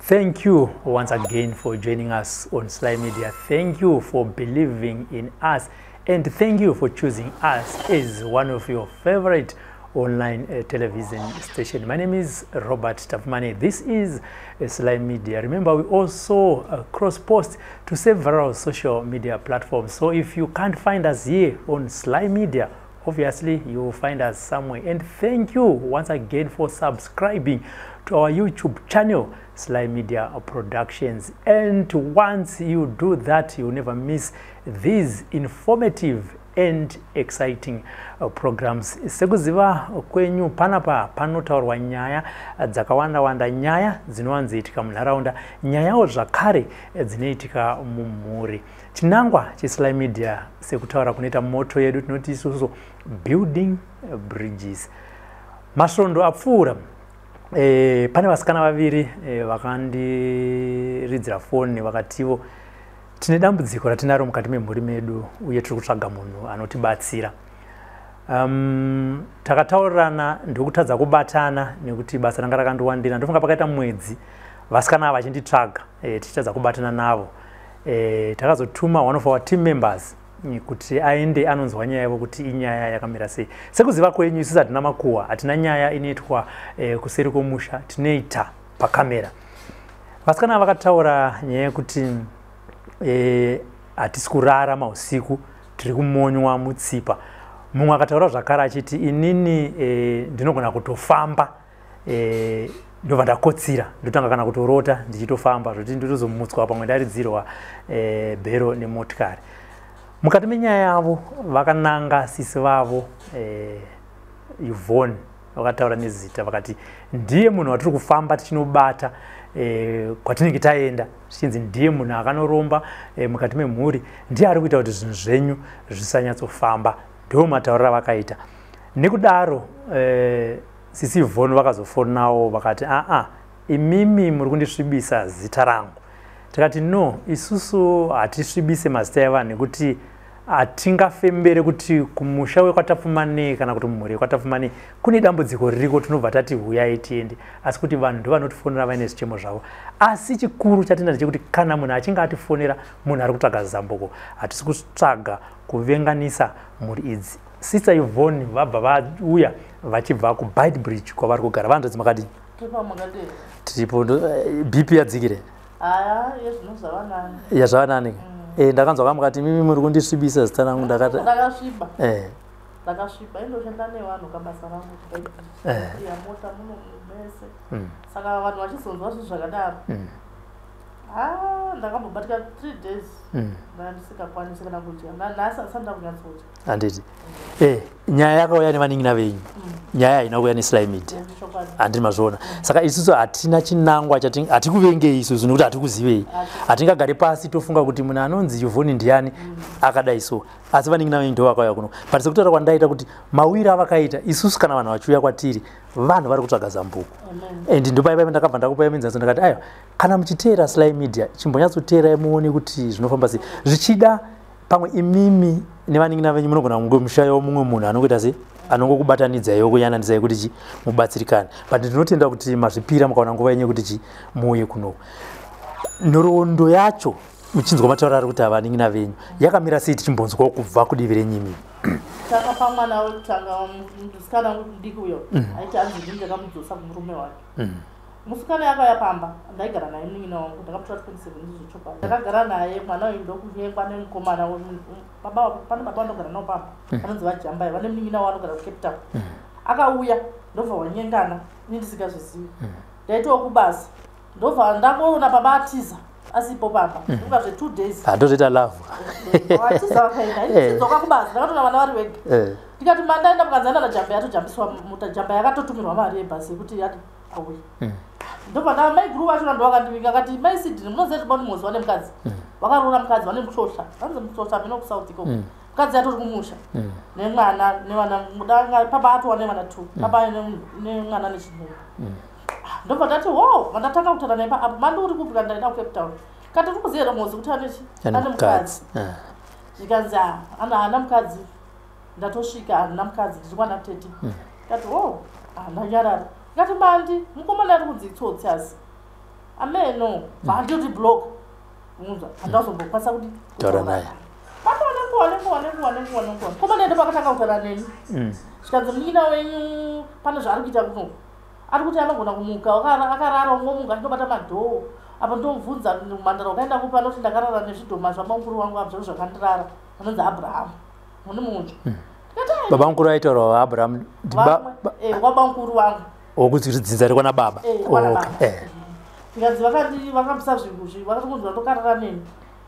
Thank you once again for joining us on Slymedia. Thank you for believing in us, and thank you for choosing us as one of your favorite online television station. My name is Robert Tapfumaneyi. This is Slymedia. Remember, we also cross-post to several social media platforms. So if you can't find us here on Slymedia, obviously you will find us somewhere. And thank you once again for subscribing to our YouTube channel, Slymedia Productions. And once you do that, you'll never miss these informative and exciting programs. Sekuziva kwenyu, panapa panotaurwa nyaya dzakawanda wanda, nyaya dzinowanzoitika munharaunda, nyayawo zvakare dzinoitika mumhuri. Chinangwa cheSlymedia, sekutaura kunoita motto yedu, tinoti isusu "Building bridges". Masvondo apfuura, pane vasikana vaviri vakandiridzira foni, vakativo tine dambudziko ratinaro mukati memhuri medu uye tiri kutsvaga munhu anotibatsira. Takataurirana ndokutadza kubatana nekuti basa ranga rakandiwandira. Ndofunga pakaita mwedzi vasikana ava vachinditsvaga, tichitadza kubatana navo. Takazotuma one of our team members kuti aende anonzwa nyaya yavo kuti inyaya yakamira sei. Sekuziva kwenyu, isusu hatina makuhwa, hatina nyaya inoitwa kuseri kwomusha, tinoita pakamera. Vasikana vakataura nyaya yekuti hatisi kurara mausiku, tiri kumonywa mutsipa. Mumwe akataura zvakare achiti, "Inini ndinogona kutofamba, ndobva ndakotsira, ndotanga kana kutorota ndichitofamba, zvoti ndotozomutswa pamwe ndaridzirwa bhero nemotikari." Mukati menyaya yavo vakananga sisi vavo Yvonne, vakataura nezita, vakati ndiye munhu watiri kufamba tichinobata kwatinenge taenda, zvichinzi ndiye munhu akanoromba mukati memhuri, ndiye ari kuita kuti zvinhu zvenyu zvisanyatsofamba. Ndo matauriro avakaita. Nekudaro sisi Yvonne vakazofonawo vakati, "Aa, imimi muri kundisvibisa zita rangu." Tikati, "No, isusu hatisvibise mazita evanhu, nekuti hatingafembere kuti kumusha wekwaTapfumanei kana kuti mumhuri yekwaTapfumanei kune dambudziko ririko, tinobva tati huyai tiende." Asi kuti vanhu ndovanotifonera vaine zvichemo zvavo. Asi chikuru chatenda ndechekuti kana munhu achinge atifonera, munhu ari kutsvaga zambuko. Hatisi kutsvaga kuvenganisa mhuri idzi. Sister Yvonne vabva vauya vachibva kuBeitbridge kwavari kugara. Vanzvadzi, makadini? Tiripo. BP yadzikire? Yazvava nani? Ndakanzwa kamukati mimi muri kundisvibisa zita rangu, ndakati Ndakasviba. Ndakasviba, indoshanda nevanhu kabasa rangu mota muno mese. Saka vanhu vachizonzwa zvinhu zvakadaro, ha, ndakambobatika 3 days ndandisingakwanisi kana kudya. Nhasi asati ndakunyatsodya. Handiti nyaya yakauya nevanin'ina venyu, nyaya haina kuuya neSlymedia. Handiti mazviona? Saka isusu hatina chinangwa chati hatikuvengei isusu, nekuti hatikuzivei. Hatingagari pasi tofunga kuti munhu anonzi Yvonne ndiani akadai. So asi vanin'ina venyu ndo vakauya kuno, but sekutaura kwandaita kuti mawiri avakaita, isusu kana vanhu vachiuya kwatiri, vanhu vari kutsvaga zambuko. And ndopaipai ndakabva ndakupai muenzaniso, ndakati, "Aiwa, kana muchiteera Slymedia, chimbonyatsoteerai muone kuti zvinofamba sei." Zvichida pamwe imimi nevanin'ina venyu munogona kunge mushayiwo mumwe munhu anongoita sei, anongokubatanidzaiwo, kuyananidzai kuti chi mubatsirikane. But ndinotenda kuti mazvipira, mukaona nguva yenyu yekuti chi muuye kunoku. Nhoroondo yacho, muchinzwa matauro ari kuti avanin'ina venyu, yakamira sei? Tichimbonzwawo kubva kudivi renyu imimi. Tanga pamwana wekutanga, musikana mudiki uyo aiti hanzi ndini ndakamudzosa kumurume wake. Musikana yakauya pamba, ndaigara naye munin'ina wangu, ndakamutora 27 zvechokwadi. Ndakagara naye mwana uyu, ndokunyengwa nemukomana. Baba, pane baba vanogara navo pamba vanonzi vaJambai, vane munin'ina wavo anogara kuCape Town. Akauya, ndobva wanyengana, ini ndisingazvizivi, ndaitawo kubasa, ndobva ndangoona baba atiza, asipo pamba ndoka zve2 days. Handozoita love. Vatiza vakaenda, ndidzoka kubasa, ndakatoona vana vari vega. Ndikati mandaenda, mukanzana najamba, yatojambiswa mota, jamba yakatotumirwa mari yebhasi yekuti yati auya. Ndobva maiguru vachona ndovakandivinga, akati, "Mai Sidini, munoziva kuti bani Mozi vane mukadzi, vakaroora mukadzi, vane mushosha, vanzi mushosha mino kuSouth ikoko, mukadzi atori kumusha nemwana nevana papa atova nevana two, papa nemwana nechinhu." Ndobva ndati wo, vandatanga kutaura naye paapo, "Mandi uri kupi?" Ndaenda kuCape Town. Kati, "Uri kuziva here Mozi kuti ane ane mukadzi?" Zvikanzi, "Ana haana mukadzi, ndatosvika, handina mukadzi, ndiri kwana tete." Kati, "O, handanyarara." Ndikati, "Mandi, mukomana ari kunzi itsotsi, asi Ameno vandoti block unzwa handazombokwanisa kuti Taura naye. Patova nenguva nenguva nenguva nenguva nenguva mukomana ndo pakatanga kutaura neni, zvikanzi munin'ina wenyu pane zvaari kuita kuno, ari kuti anogona kumuka akarara, ungomuka achindobata madhoo apa. Ndomubvunza, mhandara wakaenda kupi? Anoti ndakarara nezvidhoma zvabamukuru wangu apa, zvavo zvakandirara, anonzi Abrahamu muni munzwa. Ndikati, "Ai, Baba mukuru aitaura vaAbraham? Vamwe, wabamukuru wangu. Wokuti dzinza rekwana baba? Kwana baba. Ndikanzi vakandibvisa zvinhu, vakati kunzi vandokarara neni,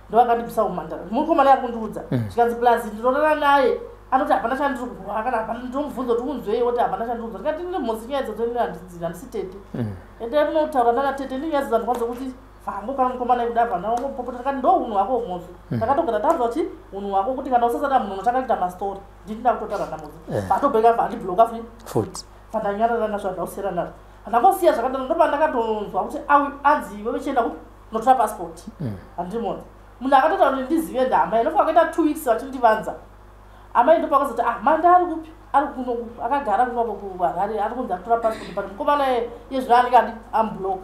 ndovakandibvisa umhandara. Mukomana ari kundiudza, zvikanzi plus ndinorara naye, anoti hapana chandiri kurwara kana hapana. Ndomubvunza kuti unzwei, woti hapana chandiri. Ndikati ndine mhosi, nyaya idzodzo ini handidzivi, handisi tete. Endai munotaura nana tete. Ini nyaya idzodzo handikwanisa kuti vhango kana mukomana ekuda vhana wangopopota. Ndikati ndo unhu hwako mhosi, takatogara tanzwa kuti unhu hwako kuti kana usasada munhu unotanga kuita mastori. Ndini ndakutotaura namozi, vatobheka vandibloka futi. Futi. Pandanyarara nazvo, handausiyana nazvo, handangosiya zvakadaro. Ndopa ndakatonzwa kuti anzi iwe vechienda kunotora passport. Handimona munhu akatotaura kuti ndizive ndaamai. Ndofa vakaita 2 weeks vachindivanza amai. Ndopakazoti, ah, manda ari kupi? Ari kuno, akagara kunoko kuHarare, ari kunzi atora passport, but mukomana iye zvino anenge adi amubloka.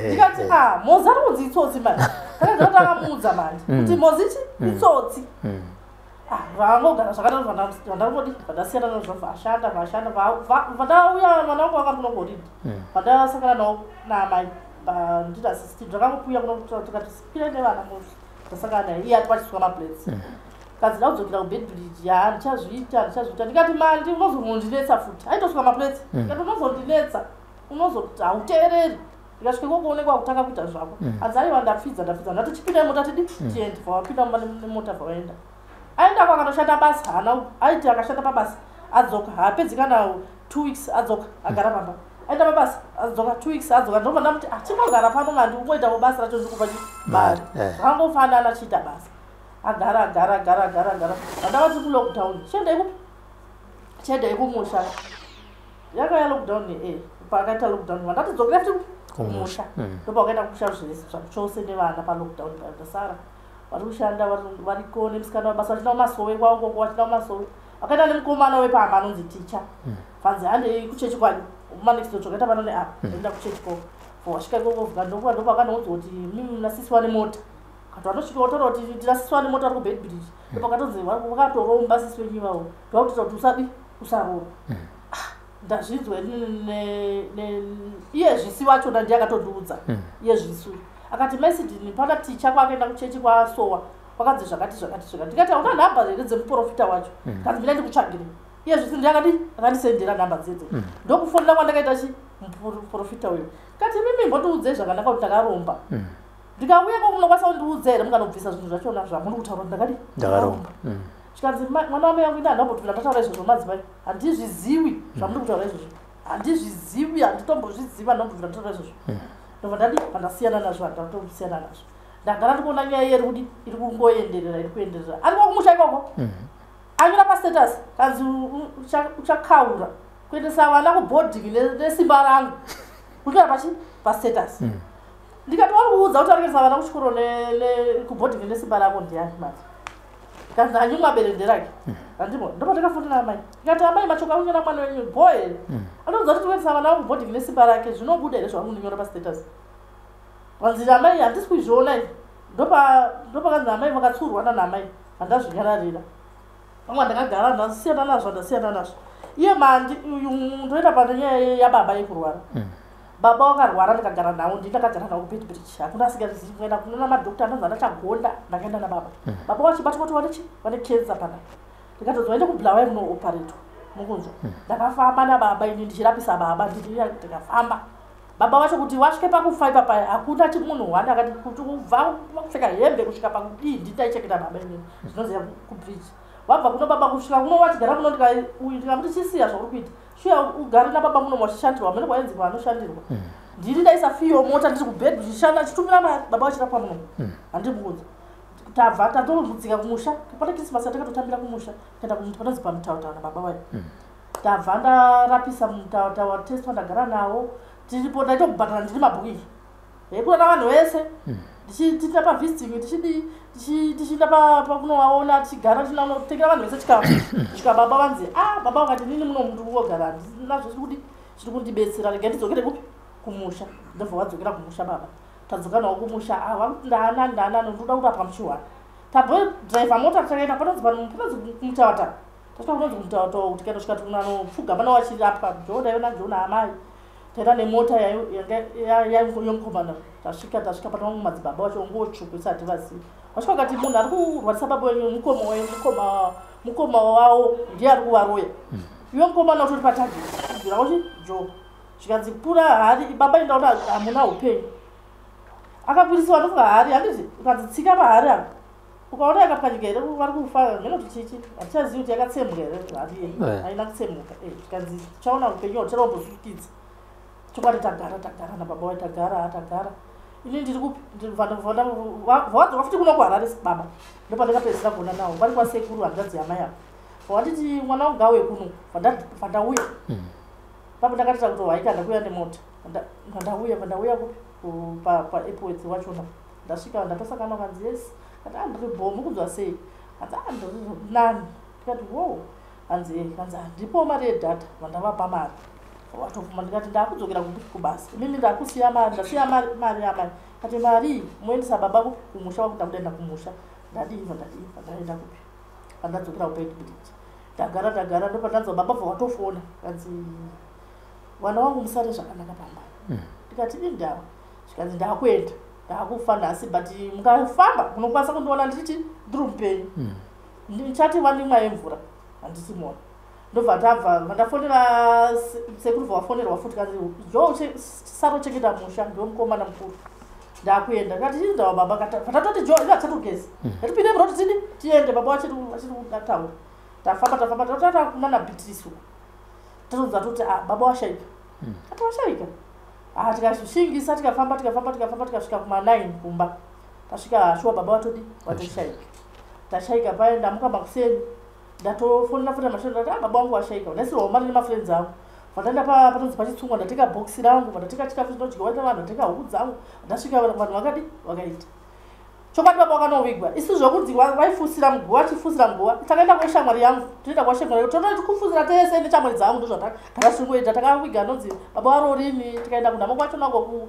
Ndikati, ah, Mozi ari kunzi itsotsi mani. Takaziva kuti akamuudza mandi kuti Mozi chi itsotsi. Ah, vangogara zvakadaro. Vandangodi vandasiyana nazvo, vashanda vashanda, vandauya mwana wangu wanga kunongoridi, vandasangana nawo naamai ndita 16, ndakangopuya kuno tikati kwira nevana mozi. Ndasangana naye, iye ati pachiswa maplates, kanzi ndakudzokera kuBeitbridge. Ya, handichazviita, handichazviita. Ndikati mandi unozongondinetsa futi. Aitoswa maplates. Ndikati unozondinetsa, unozoti hauteereri. Ndikasvika ikoko unenge wakutanga kuita zvako. Hanzi aiwa, ndapfidza, ndapfidza. Ndati chipinda mota tidi tiende. Vawapinda mumba nemota, vaenda. Aendako akanoshanda basa, haana aiti akashanda pabasa adzoka, haapedzi kana 2 weeks adzoka, agara pamba. Aenda pabasa adzoka, 2 weeks adzoka. Ndobva ndamuti, ah, chingogara pano mandi, ungoitawo basa racho, ndikupa mari. Mari. Zvakangofanana, achiita basa, agara agara agara agara agara. Vandavati kulockdown, chiendai kupi? Chiendai kumusha. Yakauya lockdown, pakaita lockdown vandati dzokera futi kumusha. Ndopakaenda kumusha zvese zvachose nevana palockdown. Pandasara vari kushanda, variko nemusikana wabasa, vachida kumasowe kwavo koko, vachida kumasowe. Vakaenda nemukomana wepamba anonzi Ticha. Vanzi handei kuchechi kwanyu manext door, zvakaita pano neapa. Enda kuchechi koko, wasvika ikoko ndopakanounzwa kuti mimi munasisiwa nemota. Kati vanosvika votaura kuti tinasisiwa nemota vari kuBeitbridge. Ndopakatonzi vakatoromba sisi wenyu ivavo, ndovakutoita kuti usadi usarora. Ndazvinzwa iye zvisi wachona ndiye akatondiudza. Iye zvisi akati Mesidini pana Ticha kwakaenda kuchechi kwasowa kwakanzi zvakati zvakati zvakati. Ndikati hauna nhamba here dzemuprofita wacho? Kanzi mina ndikutsvagire. Iye zvisi ndiye akadi akandisendera nhamba dzedzo. Ndokufonera kwandakaita chi muprofita uyu. Kati mimi mbondiudzei zvakanaka kuti ndakaromba. Ndikauya ko munokwanisa kundiudza here mukanobvisa zvinhu zvachona zvamuri kutaura kuti ndakadi? Ndakaromba. Zvikanzi, mwana wamai yangu, ini handambotobvira ndataura izvozvo madzimai, handizviziwi zvamuri kutaura izvozvo, handizvizivi, handitombozvizivi, handambobvira ndataura izvozvo. Ndobva ndadi vandasiyana nazvo, handatosiyana nazvo. Ndagara ndikuona nyaya iye iri kudi iri kungoenderera, iri kuenderera. Ariko kumusha ikoko, anyora pastatus kanzi uchakaura kuendesa vana kuboarding nesimba rangu, kunyora pachi pastatus. Ndikati wari kuudza kuti ari kuendesa vana kuchikoro kuboarding nesimba rako ndiani manje? Kanzi anyumwa berende rake, handimo. Ndopa ndakafonera amai, ndikati amai, machoko akunyora mwana wenyu bo here? Anoudza kuti tikuendesa vana kuboarding nesimba rake, zvinobuda here zvauri kundinyora pastatus? Vanzi amai handisi kuzviona izvi. Ndopakanzi amai vakatsurwa nana handazvinyararira. Pamwe ndakagara, ndasiyana nazvo, ndasiyana nazvo. Iye mandi uyu ndoenda pane nyaya yababa yekurwara. Baba wakarwara, ndikagara navo, ndii ndakagara navo kuBeitbridge, hakuna asingazivi. Kuenda kunona madhokta anonzi anachagonda. Ndakaenda nababa. Baba vachibatwa kuti vanechi vane kensa pana, ndikatodzi vaende kuBulawayo kunooparetwa mukunzwa. Ndakafamba nababa ini ndichirapisa baba, ndini ndikafamba baba vacho kuti vasvike pakufa ipapa. Hakuna chimunhu wani akati kuti kubva kupfeka hembe kusvika pakudii, nditaicheketa baba inini. Zvinoziva kubridge wabva kuno baba kusvika kuno wachigara kuno. Uyu ndikamuti chisiya zvauri kuita, shuya ugare nababa muno wachishandirwa mene kwaenzi kwaanoshandirwa. Ndini ndaisa fiyo mota ndiri kubed ndichishanda, chitumira mari, baba vachirapwa muno. Handiri mukunza. Tabva tatoromudzika kumusha pane Christmas yatakatotambira kumusha, kuenda panonzi pamutautaura nababa vayo. Ndabva ndarapisa mutautaura, testwa, ndagara nawo tiripo. Ndaitokubhadhara ndiri mabhuku iyi hekurana vanhu vese, tichienda pavisiting, tichidii, tichienda pakunovaona, tichigara tichitengera vanhu vese chikafu kusvika baba vanzi, a baba vakati nini muno ndiri kungogara, handinazvo chiri kudi chiri kundibetsera, rega ndidzokere kupi? Kumusha. Ndobva vadzokera kumusha baba. Tadzoka nawo kumusha, vakuti ndaanani ndaanani, ndoda kurapwa muchiwana. Tabhodhiraivha mota takaenda panonzi kuMutawata. Tasvika kunonzi kuMutawata tikaendosvika tunanopfugama nawo achirapwa. Jo ndaive naJo naamai. Taenda nemota yomukomana. Tasvika tasvika pane vamwe madzibaba vacho ngotsvuku isati vazivi. Vasvika vakati munhu ari kurwarisa baba wenyu mukoma wavo ndiye ari kuvaroya. Iwe mukomana utori patarget. Kubvira kuti Jo. Zvikanzi pura hari baba ndaona hamuna upenyu. Akaburisiwa ndofunga hari handiti ukanzi tsika pahari apa. Ukaona yakapwanyika here vari kufa mheno kuti chichi hatichazivi kuti yakatsemuka here hari iyi haina kutsemuka. Zvikanzi tichaona upenyu haucharombosukidza. Chokwadi tagara tagara nababa wayo tagara tagara. Ini ndiri kupi vadzoka futi kuno kuHarare baba. Ndopandakapedzisira kuona navo vari kwasekuru hanzvadzi yamai ava. Vanditi mwana wangu ngauye kuno vandauya. Papo ndakatita kuti haika ndakuuya nemota. Vandauya vandauya kupi paEpworth wachona. Ndasvika ndatosangana kanzi yes. Kati ndiri bho mukunzwa sei? Hanzi ndiri nani. Ndikati wo. Hanzi hanzi handipo mari yedhata vandavapa mari. Watofuma ndikati ndakudzokera kubasa. Imimi ndakusiya mari ndasiya mari yamai. Kati mari muendesa baba kumusha wakuda kuenda kumusha. Ndadii ndadii ndaenda kupi? Pandadzokera kuBeitbridge. Tagara tagara ndopandanzwa baba bva watofona. Kanzi mwana wangu musare zvakanaka pamba. Ndikati indawa. Zvikanzi ndakuenda. Ndakufa nhasi but mukafamba munokwanisa kundiona ndichiti ndiri mupenyu. Ndichati vandimwa yemvura handisi mona. Ndobva tabva vandafonera sekuru vafonerwa futi kanzi Jo sarochengeta musha ndiwe mukomana mukuru. Ndakuenda. Ndikati indawa baba vatatoti Jo ina chatogeza. Ndatipinde muroti tidi tiende baba vachiri kutaura. Tafamba tafamba tatata kunana Beatrice uko. Tatonzwa toti baba washaika. Ati washaika. Tikashingisa tikafamba tikafamba tikafamba tikasvika kuma 9 kumba. Tasvika shuwa baba watodi watoshaika. Tashaika paye ndamuka makuseni. Ndatofonera futi mashoni ndati baba wangu washaika. Ndaisirwa mari nemafriends angu. Vandaenda panonzi pachitsungwa ndateka bhokisi rangu, vandateka chikafu chinodyiwa nevanhu, ndateka huku dzangu. Ndasvika vanhu vakadi vakaita. Chokwadi baba vakanovigwa. Isu zvokunzi vaifusira muguva, vachifusira muguva. Takaenda kweshamwari yangu, toenda kwashamwari yangu. Tototi kufusira tese neshamwari dzangu ndozvatakasungoita. Takaviga anonzi baba varorini, tikaenda kunhamo kwacho nako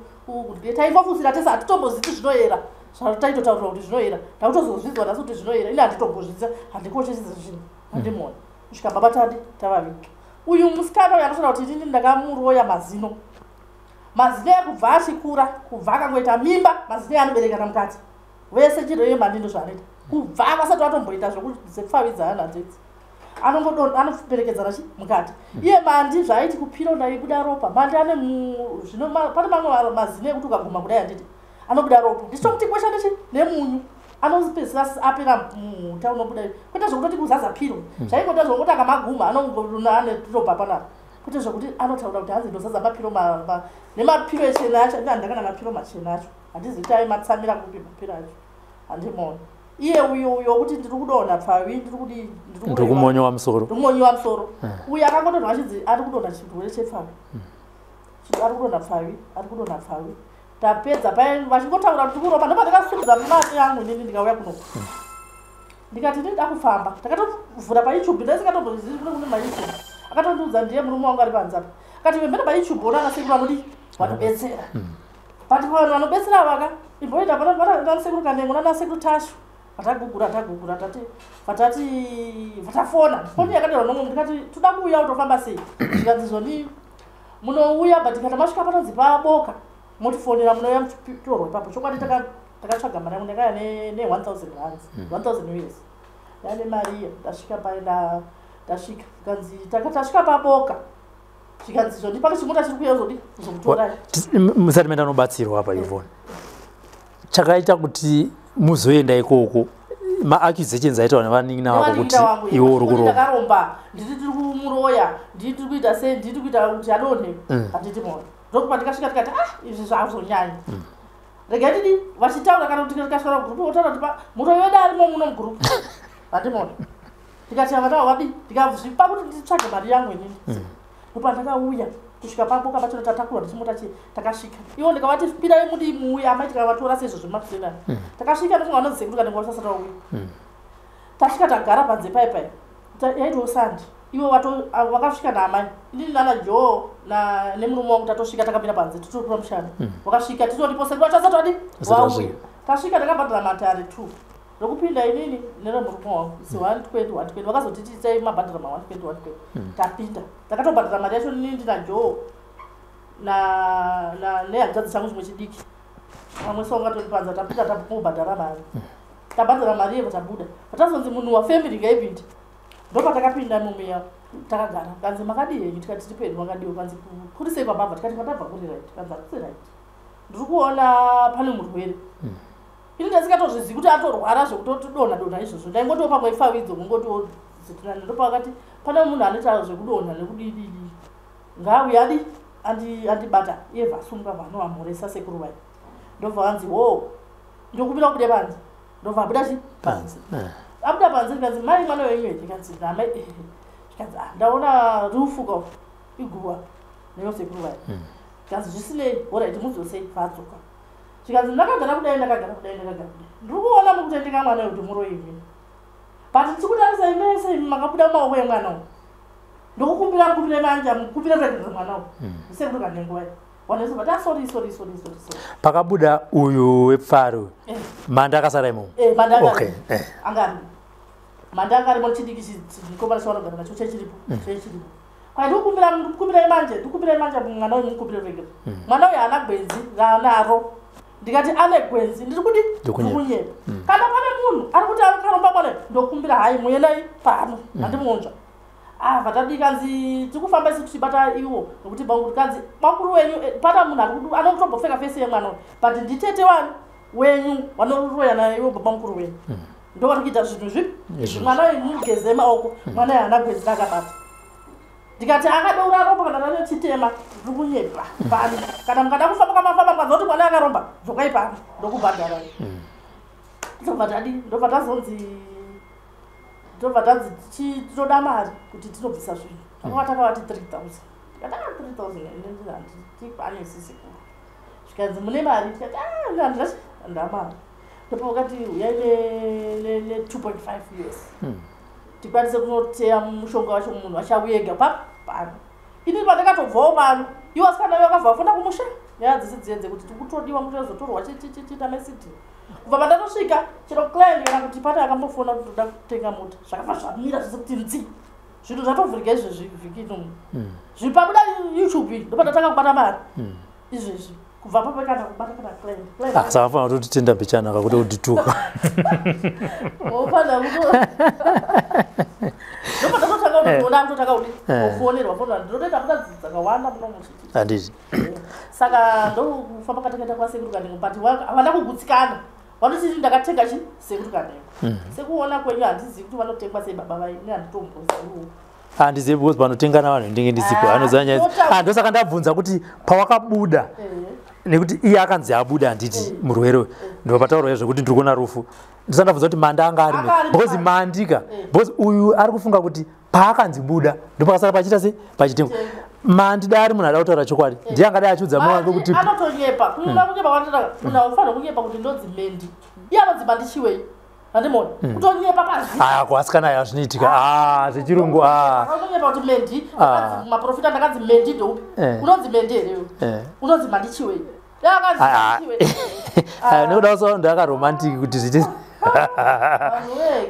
taingofusira tese hatitomboziti zvinoyera. Zvataitotaurira kuti zvinoyera. Takutozozvinzwa nhasi kuti zvinoyera. Ini handitombozvidza, handikoshesi zvinhu. Handimuona. Kusvika baba tadi tavaviga. Uyu musikana uyu anotaura kuti inini ndakamuroya mazino. Mazino ekubva achikura, kubva akangoita mimba, mazino anoberekana mukati. Vese chiro yemandi ndozvaanoita. Kubva vasati vatomboita zvekupfavidzana nadzo idzi. Anoperekedzana chi mukati. Iye mandi zvaaiti kupiro ndaibuda ropa. Mandi ane zvino pane mamwe mazino ekuti ukaguma kudai handiti anobuda ropa. Ndichitomuti kwesha nechi nemunyu. Anopedzisira apera muta unobuda. Kwete zvekutoti kuzaza piro. Zvaingoita zvekuti akamaguma anongona ane ropa panapa. Kwete zvekuti anotaura kuti hanzi ndozaza mapiro nemapiro echena acho. Ndakana mapiro machena acho. Handizivi kuti aimatsamira kupi mapiro acho. Handimuoni. Iye uyo uyo kuti ndiri kudonha pfavi, ndiri kudi ndiri kumonyowa musoro. Ndiri kumonyowa musoro. Uyu akangodonha achinzi ari kudonha chirwere chepfavi. Ari kudonha pfavi, ari kudonha pfavi. Tapedza paye vachingotaura kuti kuromba ndopandakasumudza mari yangu inini ndikauya kuno. Ndikati ndinoda kufamba. Takatovhura paYouTube ndaisingatombozivi kune maYouTube. Akatondiudza ndiye murume wangu ari panze apa. Akati vembera paYouTube ona anasekuru vanodii vanobetsera. But vanhu vanobetsera vaka imboenda pana sekuru Kanengo nanasekuru Tashu. Vatagugura tagugura tati vatati vatafona. Foni yakatorwa nomwe ndikati toda kuuya utofamba sei? Zvikanzi zvoni munouya but kana masvika panonzi paboka motifonera munouya muchitorwa ipapo. Chokwadi takatsvaga mari yangu ndakaya ne 1000 rands, 1000 US. Ndane mari iya ndasvika paye ndasvika zvikanzi tasvika paboka. Zvikanzi zvoni pane chimota chiri kuuya uzodi kuzokutorai. Musati maenda nobatsirwa apa Yvonne. Chakaita kuti muzoenda ikoko maaccusations aitaura nevanin'ina vako kuti iwe uri kuromba. Ndakaromba, nditi tiri kumuroya, nditi tiri kuita sei, nditi kuita kuti adonhe. Handiti mona. Ndokupa ndikasvika tikati izvi zvazonyanya. Regai ndidi vachitaura kana kuti tikasvika kugurupu votaura kuti muroyi wedu arimo muno mugurupu. Handimona. Ndikati ava navo vadii ndikazvipa kuti nditsvage mari yangu inini. Ndopandakauya kusvika paboka pacho tatakura ndichimota chi takasvika. Ivo ndikavati pirai mudi muuye amai tikavatora seizvozvo makusena. Takasvika ndofunga vanonzi sekuru Kanengo vasati vauya. Tasvika tagara panze pai pai. Yaitiwo sandi. Ivo vakasvika naamai, inini nana Joe nemurume wangu tatosvika takamira panze titori pamushando. Wakasvika titoripo, sekuru vacho asati vadi vauya. Tasvika takabhadhara matare 2 rokupinda inini neremurume wangu, isi 120 120. Vakazoti tiitai mabhadhara ma 120 120. Tapinda takatobhadhara mari yacho inini ndina Joe nehanzvadzi changu chimwe chidiki, vamwe songatori panze. Tapinda tabhadhara mari, tabhadhara mari yevo, tabuda. Patazonzi munhu wafamily ngaipinde, ndopatakapinda mumiya takagara. Kanzi makadii henyu? Tikati tiri pedu, makadiwo? Kanzi kuri sei kwamabva? Tikati kwatabva kuri right. Kanzi hatisi right, ndiri kuona pane murwere. Ini ndasingatozvizivi kuti atorwara zvekutotidonha donha izvozvo, ndaingotiwo pamwe ifawidzo kungotiwo zitinani. Ndopakati pane munhu anoita zvekudonha nekudididi, ngauye adi andibata. Iye vhasumuka vanovamhoresa sekuru vai, ndobva vanzi ho, ndokupinda kubude panze. Ndobva abuda chi panze. Abuda panze, ndikanzi mai mwana wenyu here? Ndikanzi namai. Zvikanzi ah, ndaona rufu ka iguva neyo sekuru vai. Zvikanzi zvisinei, alright, mudzosei. Vadzoka. Zvikanzi ndakagara kudai, ndakagara kudai, ndakagara kudai, ndiri kuona mukutendeka mwana kuti muroimi, but ndiri kutarisa imese imi makabuda mumaoko emwana uyu. Ndokukumbira mukumbire manja mukumbire kuregerera mwana uyu sekuru kanenguva wanezobva ta sorry, sorry, sorry, sorry, sorry. Pakabuda uyu wepfari, manda akasara imomo? Eh, manda anga anga arimo, manda anga arimo. Chidiki chikomana chavanogara nacho chechiripo, chechiripo. Kwai ndikukumbira, ndikukumbirai manje, ndikukumbirai manje, mwana uyu mukumbire ruregero. Mwana uyu haana gwenzi raanaro. Ndikati ane gwenzi, ndiri kudi ndikunyepa. Kana pane munhu ari kuti akaromba mwana uyu, ndokumbira hai muendai pano handimuonzva. Ah, vatadii kanzi tiri kufamba isu tichibata iwo nokuti kanzi bakuru wenyu pana munhu anotombopfeka face yemwana uyu, but nditete wani wenyu vanoroya naye, iwo baba mukuru wenyu ndo vari kuita zvinhu zvipi. Izvozvo. Mwana uyu mugeze maoko, mwana uyu haana gwenzi rakabata. Ndikati akadeura ropa kana rane chitema, ndiri kunyepa pano. Kana mukada kufamba kamafamba mukanzwa kuti mwana akaromba, dzokai pano ndokubhadharai. Ndobva tadi, ndobva tazonzi, ndobva tanzi tinoda mari kuti tinobvisa zvinhu. Takava takavati 3000. Tikati a 3000 handitikwane sekuru. Zvikanzi mune mari? Tikati a handina, handina mari. Ndopa vakati uyai ne 2.5 US tikwanise kunoteya mushonga wacho, munhu achauye pa pano. Ini pandakatobvawo pano, iwo asikana vakabva vafona kumusha, nyaya dzese dziye dzekuti tikutodiwa mutozotorwa chichichiita mesiti. Kubva pandatosvika, chero client kana kuti pane akambofona kuti toda kutenga mota, zvakabva zvamira zvese kuti nzi. Zvinhu zvatovhurika izvezvi vhiki inomu, zvipabuda YouTube, ndopandatanga kubata mari izvezvi. Kubva papo kana kubata kana client. Ah, saka fanira kutotitenda mbichana kakuti kutituka. Wofana kuto ndopandatotanga kutoona kutotanga kuti kufonerwa fona, ndinotoita muda dzakawanda muno muchiti. Handiti? Saka ndokufamba katakaita kwasekuru Kanengo, but havana kugutsikana, vanoti ndakatenga chi sekuru Kanengo. Sekuona kwenyu, handizivi kuti vanotengwa sei baba vai, ini handitomboziviwo. Handizivi because panotengana vanhu ndinge ndisipo. Anoziva nyaya idzi. Ah, ndosaka ndabvunza kuti pawakabuda, nekuti iye akanzi abuda, handiti, murwere uyu, ndo pataurwa zvekuti ndiri kuona rufu. Ndosaka ndabvunza kuti manda anga arimo. Anga arimo. Because mandika, because uyu ari kufunga kuti paakanzi buda ndopakasara pachiita sei, pachitengwa. Mandi dai ari munhu ada kutaura chokwadi, ndiye angadai achiudza mumwe wake kuti Anotonyepa kuda kunyepa kwatotanga. Munhu aufanira kunyepa kuti ndonzi Mendi, iye anonzi Mandichiwei, handimona kutonyepa pazvi. Ah, kuasikana aya zvinoitika. Ah, zvechirungu, ah. Akanyepa kuti Mendi. Ah. Ndakanzi maprofita, ndakanzi Mendi ndoupi? Unonzi Mendi here iwe? Unonzi Mandichiwei. Akanzi Ah, ah. Mandichiwei. Ah, nekuda kwaso ndakaromantic kuti zviite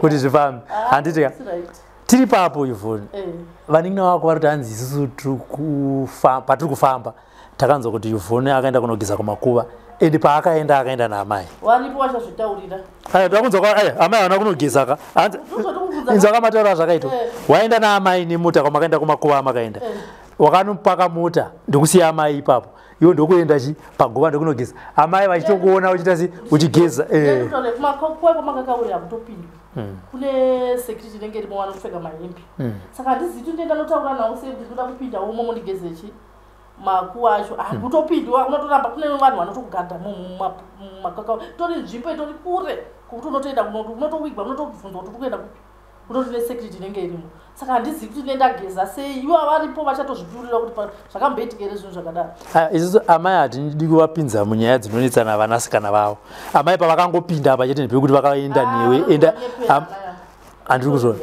kuti zvifambe, handiti ka? Tiri papo, Yvonne, vanin'ina vako vari kuti hanzi isusu patiri kufamba takanzwa kuti Yvonne akaenda kunogeza kumakuva, ende paakaenda akaenda naamai. Waripo wachazvitaurira. Aya, takunzwa kwa aya amai havana kunogeza ka. Hanzi Ndozvatikubvunza. Inzwa kamatauro azvakaitwa. Waenda naamai nemota kwamakaenda, kumakuva amakaenda, wakanopaka mota ndokusiya amai ipapo, iwe ndokuenda chi paguva ndokunogeza, amai vachitokuona uchiita se uchigeza. Kumakuva kwamakakaurira kutopindwa, kune security inenge irimo, vanopfeka mahembe. Saka handizivi kuti ndienda notaura navo sei kuti ndoda kupinda umo mundigeze chi makuva acho. Hakutopindwa, unotoramba, kune vanhu vanotokugadha mumakaka. Tori nzvimbo itori kure kokuti unotoenda unotowigwa, unotobvunzwa kuti uri kuenda kupi, kutori nesecurity inenge irimo. Saka handizivi kuti ndendageza sei, ivo varipo vachatozvipurira kuti zvakamboitika here zvinhu zvakadaro. Ah, isusu amai hatidi kuvapinza munyaya dzinonetsana vanasikana vavo. Amai pavakangopinda apa chete ndepekuti vakaenda newe enda Vanonyepera, amai ava. Handiri kuzviona.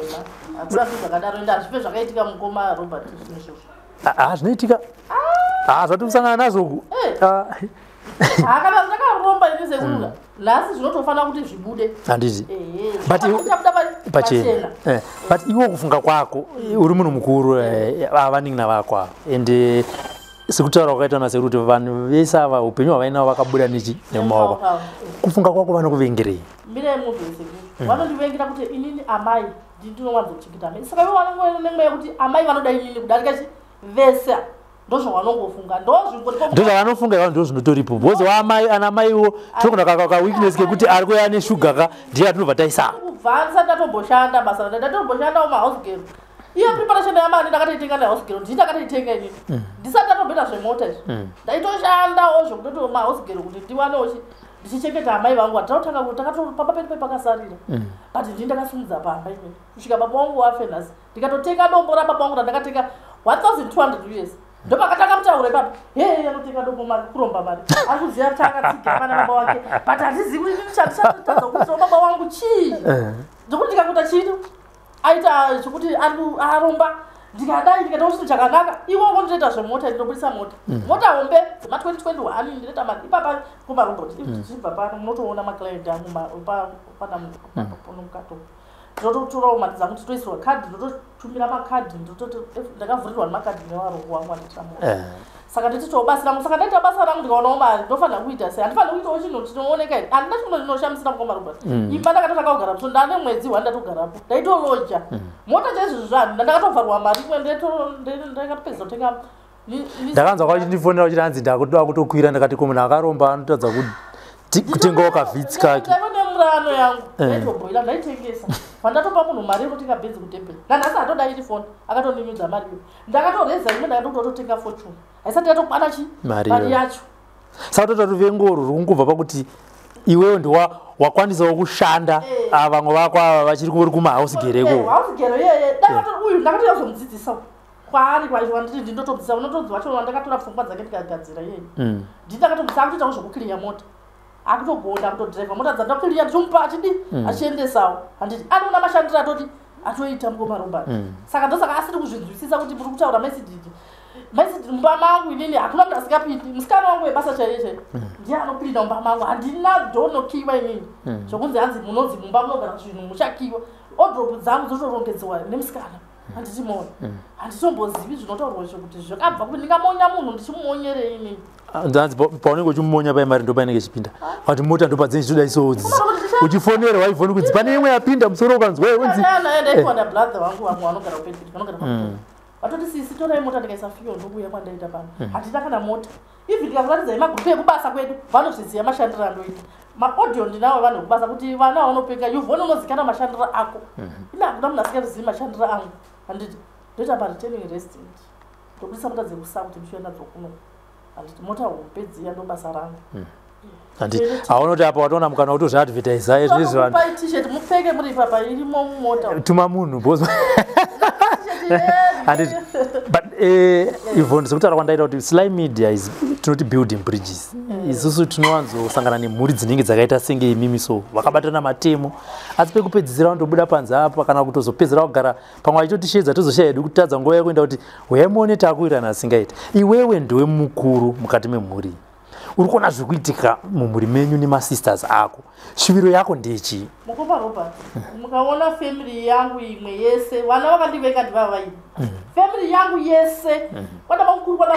Hakuna zvinhu zvakadaro, ende hazvife zvakaitika, mukoma Robert, zvinhu izvozvo. Ah, zvinoitika. Ah, zvatikusangana nazvo uku. Ah, Hakana ndakaromba ini sekuruka nhasi, zvinotofanira kuti zvibude. Handiti? Ehe. But Chabuda pachena. pachena. But iwo kufunga kwako, uri munhu mukuru, ava vanin'ina vako ava, and sekutaura kwakaita nasekuru kuti vanhu vese ava upenyu hwavainavo vakabuda nechi nemumaoko. Avo. Kufunga kwako, vanokuvengerei? Mirai mubvese. Vanondivengera kuti inini amai ndinowanzochengeta amai, saka ivo vanongoenda nemweya yekuti amai vanoda inini kudarika chi vese. Ndozvavanongofunga, ndozvingoripo. Ndozvavanofunga iva, ndo zvinotoripo, because waamai, ana maiwo tinogona kaweakness kekuti ari kuya neshuga ka, ndiye atinobva taisa. Kubva ndisati ndatomboshanda basa, ndatomboshandawo mahouse girl. Iyo preparation yamani ndakatoitenga nehouse girl, ndii ndakatoitenga inini ndisati ndatomboita zvemota izvi. Ndaitoshandawo zvekutoti mahouse girl kuti ndiwanewo ndichichengeta amai vangu. Hatinotanga pamba pedu pepakasarira, but ndii ndakasimudza pamba inini kusvika baba vangu wafe. Nhasi ndikatotenga dombo rababa vangu randakatenga 1200 US, ndopakatanga mutauro ipapo: "He, anotenga dombo mari, kuromba mari, ari kuziva kuti akatsigira vana baba wake." But handizivi kuti inini chandichatadza kuitirawo baba wangu chii, ndokuti ndikakuita chino aita zvekuti aromba. Ndikadai ndikaitawo chinhu chakanaka, iwoko ndinoita zvemota, ndinobudisa mota, mota hombe dzema2021, ndinoita mari ipapa kumarobot. Tichibva pano munotoona maclient angu pana mukato, ndinototorawo mari dzangu, titoisirwa kadhi, ndinototumira makadhi, ndakavhurirwa nemakadhi nevarongo vangu vandiitira mota. Saka ndititowo basa rangu, saka ndaita basa rangu, ndikaonawo mari, ndofanira kuita sei? Handifanira kuitawo chinhu chinooneka here? Handina chinhu chinoshamisira, mukoma Robert. Imba ndakatotanga kugara so, ndane mwedzi wandatogarapo, ndaitoloja mota chaizvozvo zvanhu, ndandakatovharwa mari imwe, ndakatopedza kutenga Ndakanzwa kwachindifonera uchiti hanzi ndakuda kutokwira. Ndakati ko munhu akaromba anotadza kutengawo kaVitz kake? Ndaiva nemurano yangu, ndaitobhoila, ndaitengesa. Pandatopa munhu mari yekutenga bhenzi kutemberi, nanhasi hatodairi foni, akatondinyudza mari iyo. Ndakatoreza imwe, ndakatototenga Fortuner, haisati yatokwana chi Mari mari iyoyo. yacho. Saka tota ruvengo urwu ruri kungobva pakuti iwewe ndiwa wakwanisawo kushanda, ava vamwe vako ava vachiri kuri kumahouse girl eko. House girl iyeye, uyu ndakatoyazomudzidzisa kwaari kwacho, wanditi ndindotomudzidzisa, unotonzi wacho wandakatora pfungwa dzake ndikagadzira iyeye. Ndindakatomudzisa, akutoitawo zvekukirinya mota, akutogona akutodhiraivha mota dzandakirinya, ndichimupa achidi achiendesawo. Handiti anoona mashandiro atoti atoita, mukoma Robert? Saka ndosaka asiri kuzvinzwisisa kuti muri kutaura maisididi maisididi. Mumba mangu inini hakuna munhu asingapindi. Musikana wangu webasa chaiye chaiye ndiye anopinda mumba mangu. Handina donokiwa inini zvokunzi hanzi munonzi mumba munogara zvinhu muchakiwa. Wardrobe dzangu dzotorongedzwa nemusikana, handiti mona? Handitombozivi zvinotaurwa izvo kuti zvakabva kuti ndingamonya munhu, ndichimumonyerei inini? Hanzi paunenge uchimumonya pai, mari ndopainenge ichipinda, kati mota ndopadzinenge chichidai uchifonerwa ifoni kunzi pane imwe yapinda, musoro ukanzwa unzi Ndaipiwa nabrother vangu, vamwe vanogara kuPedbridge, vanogara pa vatoti, "Sisi, torai mota." Ndikaisa fuel, ndokuuya kwandaita pano. Handina kana mota. Even ndikakuratidzai magrupu ekubasa kwedu, vanozviziva mashandiro andoita. Maaudio ndinawo, vanhu vekubasa, kuti vana vanopenga yuvhoni, unozikana mashandiro ako. Ine hakuna munhu asingazivi mashandiro angu, handiti? Ndoita mareturning resident, ndobudisa mota dzekusa kuti ndichiuya nadzo kuno, handiti? Mota hombe dziya, ndo basa rangu. Handiti hauna kuti apa watoona mukana wotozviadvertisa izvezvi vanhu? Vanokupai T-shirt mupfeke muri ipapa, irimo mumota. Tuma munhu because T-shirt. Handiti, but Yvonne, sekutaura kwandaita kuti Sly Media is tinoti building bridges. Isusu tinowanzosangana nemhuri dzinenge dzakaita senge imimi, so vakabatana matemo, asi pekupedzisira vanotobuda panze apa kana kutozopedzera kugara pamwe achitotishedza, tozoshaya hedu kutadza nguva yekuenda kuti huyai muone taakuwirirana. Asingaiti, iwewe ndiwe mukuru mukati memhuri, uri kuona zviri kuitika mumhuri menyu nemasisters ako, shuviro yako ndechii? Mukoma Robert, mukaona family yangu imwe yese, vana vakandivenga ndivava vaini. Family yangu yese, kwana makuru, kwana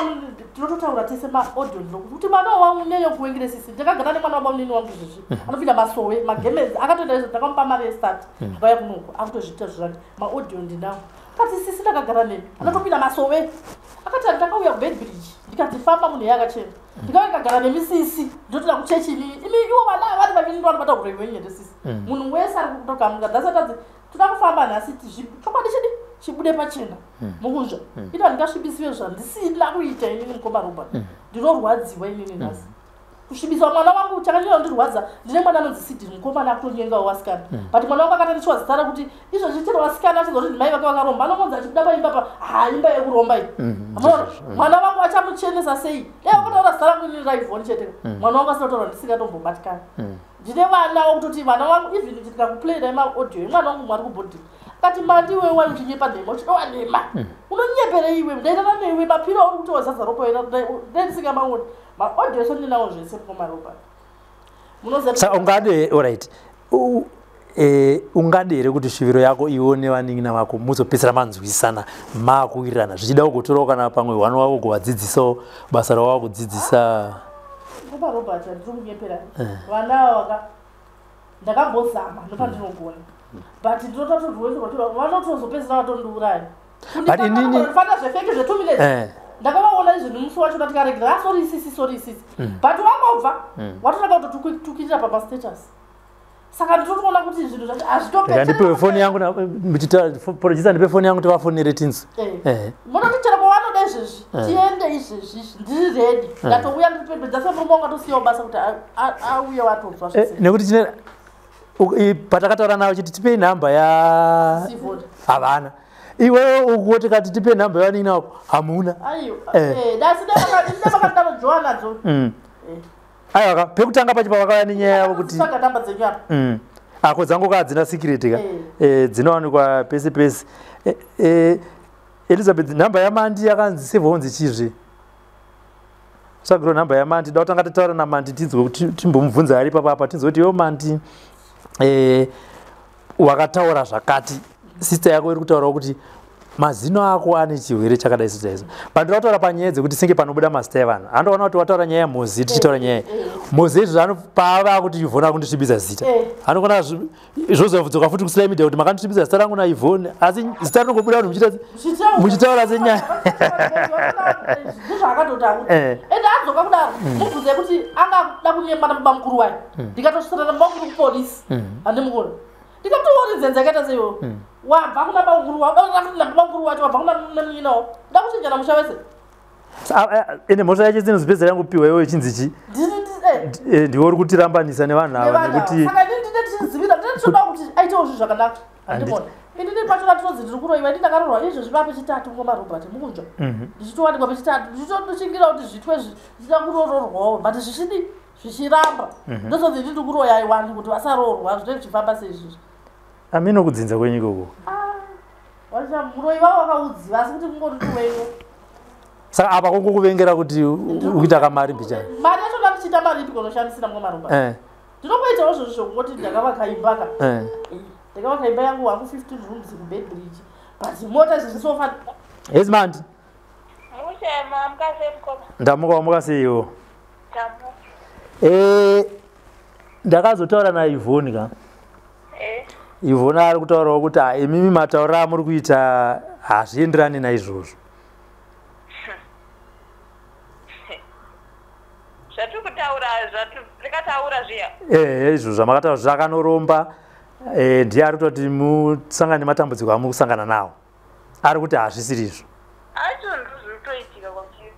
tinototaura tese maaudio, ndinokuti mwana wangu nyanya kuwengere sisi. Ndakagara nemwana wabamunini wangu izvezvi, anopinda masowe magemenzi, akatoenda izvo. Ndakamupa mari yestart, akauya kunoku, akutozviita zvake. Maaudio ndinawo. Akati, "Sisi, ndakagara nemi." Anotopinda masowe. Akati, "Ndakauya kuBeitbridge, ndikati famba, munhu yakachena, ndikauya ndikagara nemi sisi, ndotoda kuchechi inini." Imi ivo vana vari vaviri ndo vanobata kurei wenyende sisi. Munhu wese ari kutokamuka dzasatadzi, toda kufamba nhasi, chokwadi chidi chibude pachena mukuzva ito. Handingasvibisiwe zvandisina kuita inini, mukoma Robert. Ndinorwadziwa inini nhasi kusvibiswa mwana wangu. Chakanyanya kundirwadza, ndine mwana anonzi Sidini, mukomana akutonyengawo vasikana. But mwana wangu akatandiswa zita rekuti izvozvi chero vasikana achinzwa kuti ndimai vake vakaromba, anongonzi achibuda paimba pa, ha, imba yekuromba iyi. Amaona? Mwana wangu achamuchenesa sei? Dai vakataura zita rangu inini raIvhoni chete, mwana wangu asina kutaura, ndisingatombobatikana. Ndine vana vokutoti vana vangu, even ndikakuplayira maaudio emwana wangu mwari kubhodhi. Kati mandi iwe wai uchinyepa nhema, uchidowa nhema. Unonyepere iwe, ndaitana newe mapiro auri kuti wazadza ropa ndisingamaoni. Maaudio ese ndinawo zvese mukoma Robert. Munoziva Saka ungade, alright. Ungade here kuti shuviro yako iwe nevanin'ina vako muzopedzisira manzwisana makuwirirana, zvichida kugotorawo kana pamwe hwano wavo kuvadzidzisawo basa rawava kudzidzisa? Mukoma Robert, handiri kunyepera. Vana ava ndakambozama ndopandinogona, but ndinototorweswa vanotozopedzisira vatondiuraya. But inini- Fana zvefake zve2 minutes. Ndakavaona izvi nemusi wacho tikaregera, ah, sorry sisi, sorry sisi, but wangobva watotanga kutotukirira pamastatus. Saka ndinotoona kuti zvinhu zvacho Rega ndipiwe foni yangu producer, ndipe foni yangu tivafonere tinzwe. Munoti chero kwavanoda izvezvi tiende izvezvi, ndiri ready. Ndatouya ndipembedza semurume wangu atosiyawo basa kuti auye watonzwa zvese. Nekuti tine patakataura navo chiti tipei nhamba ya Sivoni. Havana. Iwewe ukuwo tikati tipe nhamba yavanina wako, hamuna. Aiwa, dasi ndevakadaro joa nadzo. Aiwa ka, pekutanga pacho pavakauya nenyaya yavo kuti Tsvaga namba dzenyu apa. Ako dzangu ka hadzina secret ka. Dzinowanikwa pese pese. Elizabeth, nhamba yaMandi yakanzi sevhonzi chizve tsvagiro nhamba yaMandi. Da kutanga tataura naMandi tinzwe kuti timbomubvunza ari ipapa apa, tinzwe kuti yo Mandi, wakataura zvakati, sister yako iri kutaurawo kuti mazino ako ane chirwere chakadai sechaizo. Pandiri kutaura panyaya dzekuti senge panobuda mazita evanhu, handoona kuti wataura nyaya yaMozi, tichitaura nyaya Mozi izvo paava kuti Yvonne akundisvibisa zita. Anogona zvozobvudzoka futi kuSly Media kuti makandisvibisa zita rangu naYvonne, asi zita rinongobuda vanhu muchitaura senyaya. Ndizvaakatotaura. Ende adzoka kudaro, mubvunze kuti angada kunyemba nababa mukuru wayo. Ndikatosvitsana nababa mukuru kupolisi, handimukuru, ndikatoori nzenza yakaita seiwo, wabva kuna baba mukuru, nababa mukuru wacho wabva kuna nemunyinawo, nda kuchinjana musha wese. Ende mhosva yacho dzinozopedzera yangopiwa iwe ichinzi chi ndiwe uri kutirambanisa nevanhu ava nekuti Saka inini ndine tichizivira, ndine tichoda kuti aitewo zvinhu zvakanaka, handimona? Inini pachona tinonzi ndiri kuroiwa. Ini ndakarorwa izvezvi pa pechitatu, ngoma Robert, mukunzwa? Ndichitowanikwa pechitatu, ndichitoshingira kuti zvitwe ndichida kurororwawo, but zvichidi zvichiramba. Ndozonzi ini ndiri kuroya vanhu kuti vasaroorwa. Zvinenge zvichifamba seizvizvi. Amino kudzinza kwenyu ikoko. Wacha muroi wavo wakaudziva, asi kuti kungoti wenyu. Saka apa kungokuvengera kuti ukuita kamari mbichana. Mari yacho ndandichiita mari ipi kunoshandisira, mukoma Robert? Ndinokuitawo zvozvo zvokungoti ndakavaka imba ka. Ndakavaka imba yangu wangu 15 rooms kuBeitbridge, but mota izvezvi sofa. Yes, Mandi. Mushe, mamuka sei mukoma? Ndamuka, wamuka seiwo? Tamuka. Ndakazotaura naYvonne ka. Yvonne ari kutaurawo kuti, "Ah, imimi matauriro amuri kuita hazvienderani naizvozvo." Zvatiri kutaura, zvatikataura zviya? Izvo zvamakataura zvakanoromba, ndiye ari kutoti musangane nematambudziko amuri kusangana nawo. Ari kuti hazvisiri izvo. Acho ndozvinotoitika kwatiri.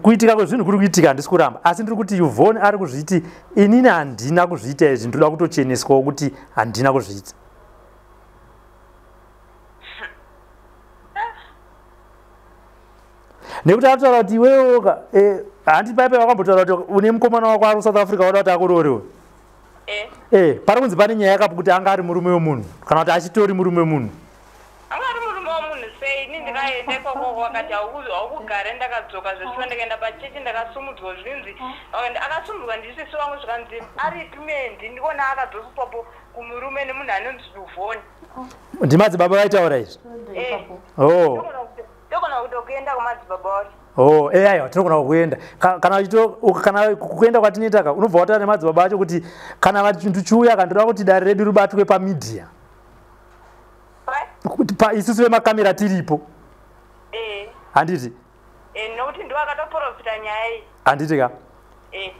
Kuitika kwezvinhu kuri kuitika, handisi kuramba, asi ndiri kuti Yvonne ari kuzviti inini handina kuzviita izvi, ndoda kutocheneswawo kuti handina kuzviita. Nekuti arikutaura kuti iwewoka, handi paipai wakambotaura kuti une mukomana wako ari kuSouth Africa, wada kuti akurorewe? Pari kunzi pane nyaya yakapo kuti anga ari murume wemunhu, kana kuti achitori murume wemunhu. Anga ari murume wemunhu sei? Ini ndikaenda ikoko wakati haukugare. Ndakadzoka zveshuwa, ndikaenda pachechi, ndakasumudzwa zvinzi akasumudzwa ndisisi wangu, zvikanzi aripi Mendi? Ndikuona akadzoswapo kumurume nemunhu anonzi Yvonne. Ndimadzibaba vaitaura izvi? Oh. Togona kutokuenda kumadzibaba wacho. Oh, aiwa, tinogona kuenda. Kana kana kuenda kwatinoita ka, unobva wataura nemadzibaba acho kuti kana chintu chiuya kandoda kuti dare redu ribatwe pamedia. Kuti pa isusu vemakamera tiripo. Handiti? Nokuti ndiwo akatoprofita nyaya iyi. Handiti ka?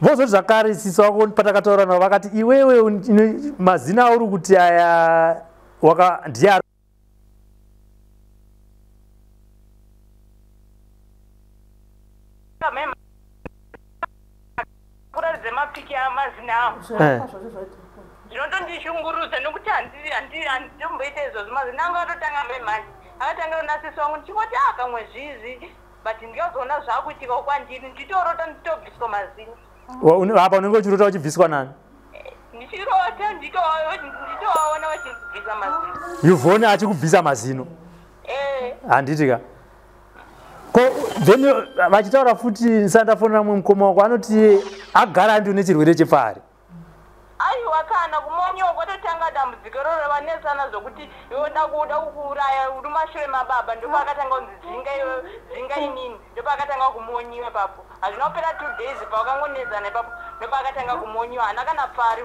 Vozoti zvakare sisi wako patakataura navo vakati iwewe mazina auri kuti aya waka ndiye ari Kuratidze mapiki amazina avo. Zvinotondishungurudza nokuti handitomboita izvozvo. Mazina angu atotanga memhani akatangira nasisi wangu, ndichingoti a kamwe zvizvi, but ndikazoona zvaakuitikawo kwandiri, ndichitorota ndichitobviswa mazino. Apa unenge uchirota uchibviswa nani? Ndichirota nditovaona vachibviswa. achindibvisa mazino. Yvonne achikubvisa mazino. Handiti ka? Ko then vachitaura futi sandafonera mumwe mukoma wako anoti agara andi une chirwere chepfari. Aiwa kana kumonyiwa kwatotanga dambudziko iroro vanetsana zvokuti iwe kuda kukuuraya uri mashure mababa ndopakatanga kunzi dzinga iwe dzinga inini ndopakatanga kumonyiwa ipapo. Hazvina kupera 2 days pawakangonetsana ipapo ndopakatanga kumonyiwa haana kana pfari.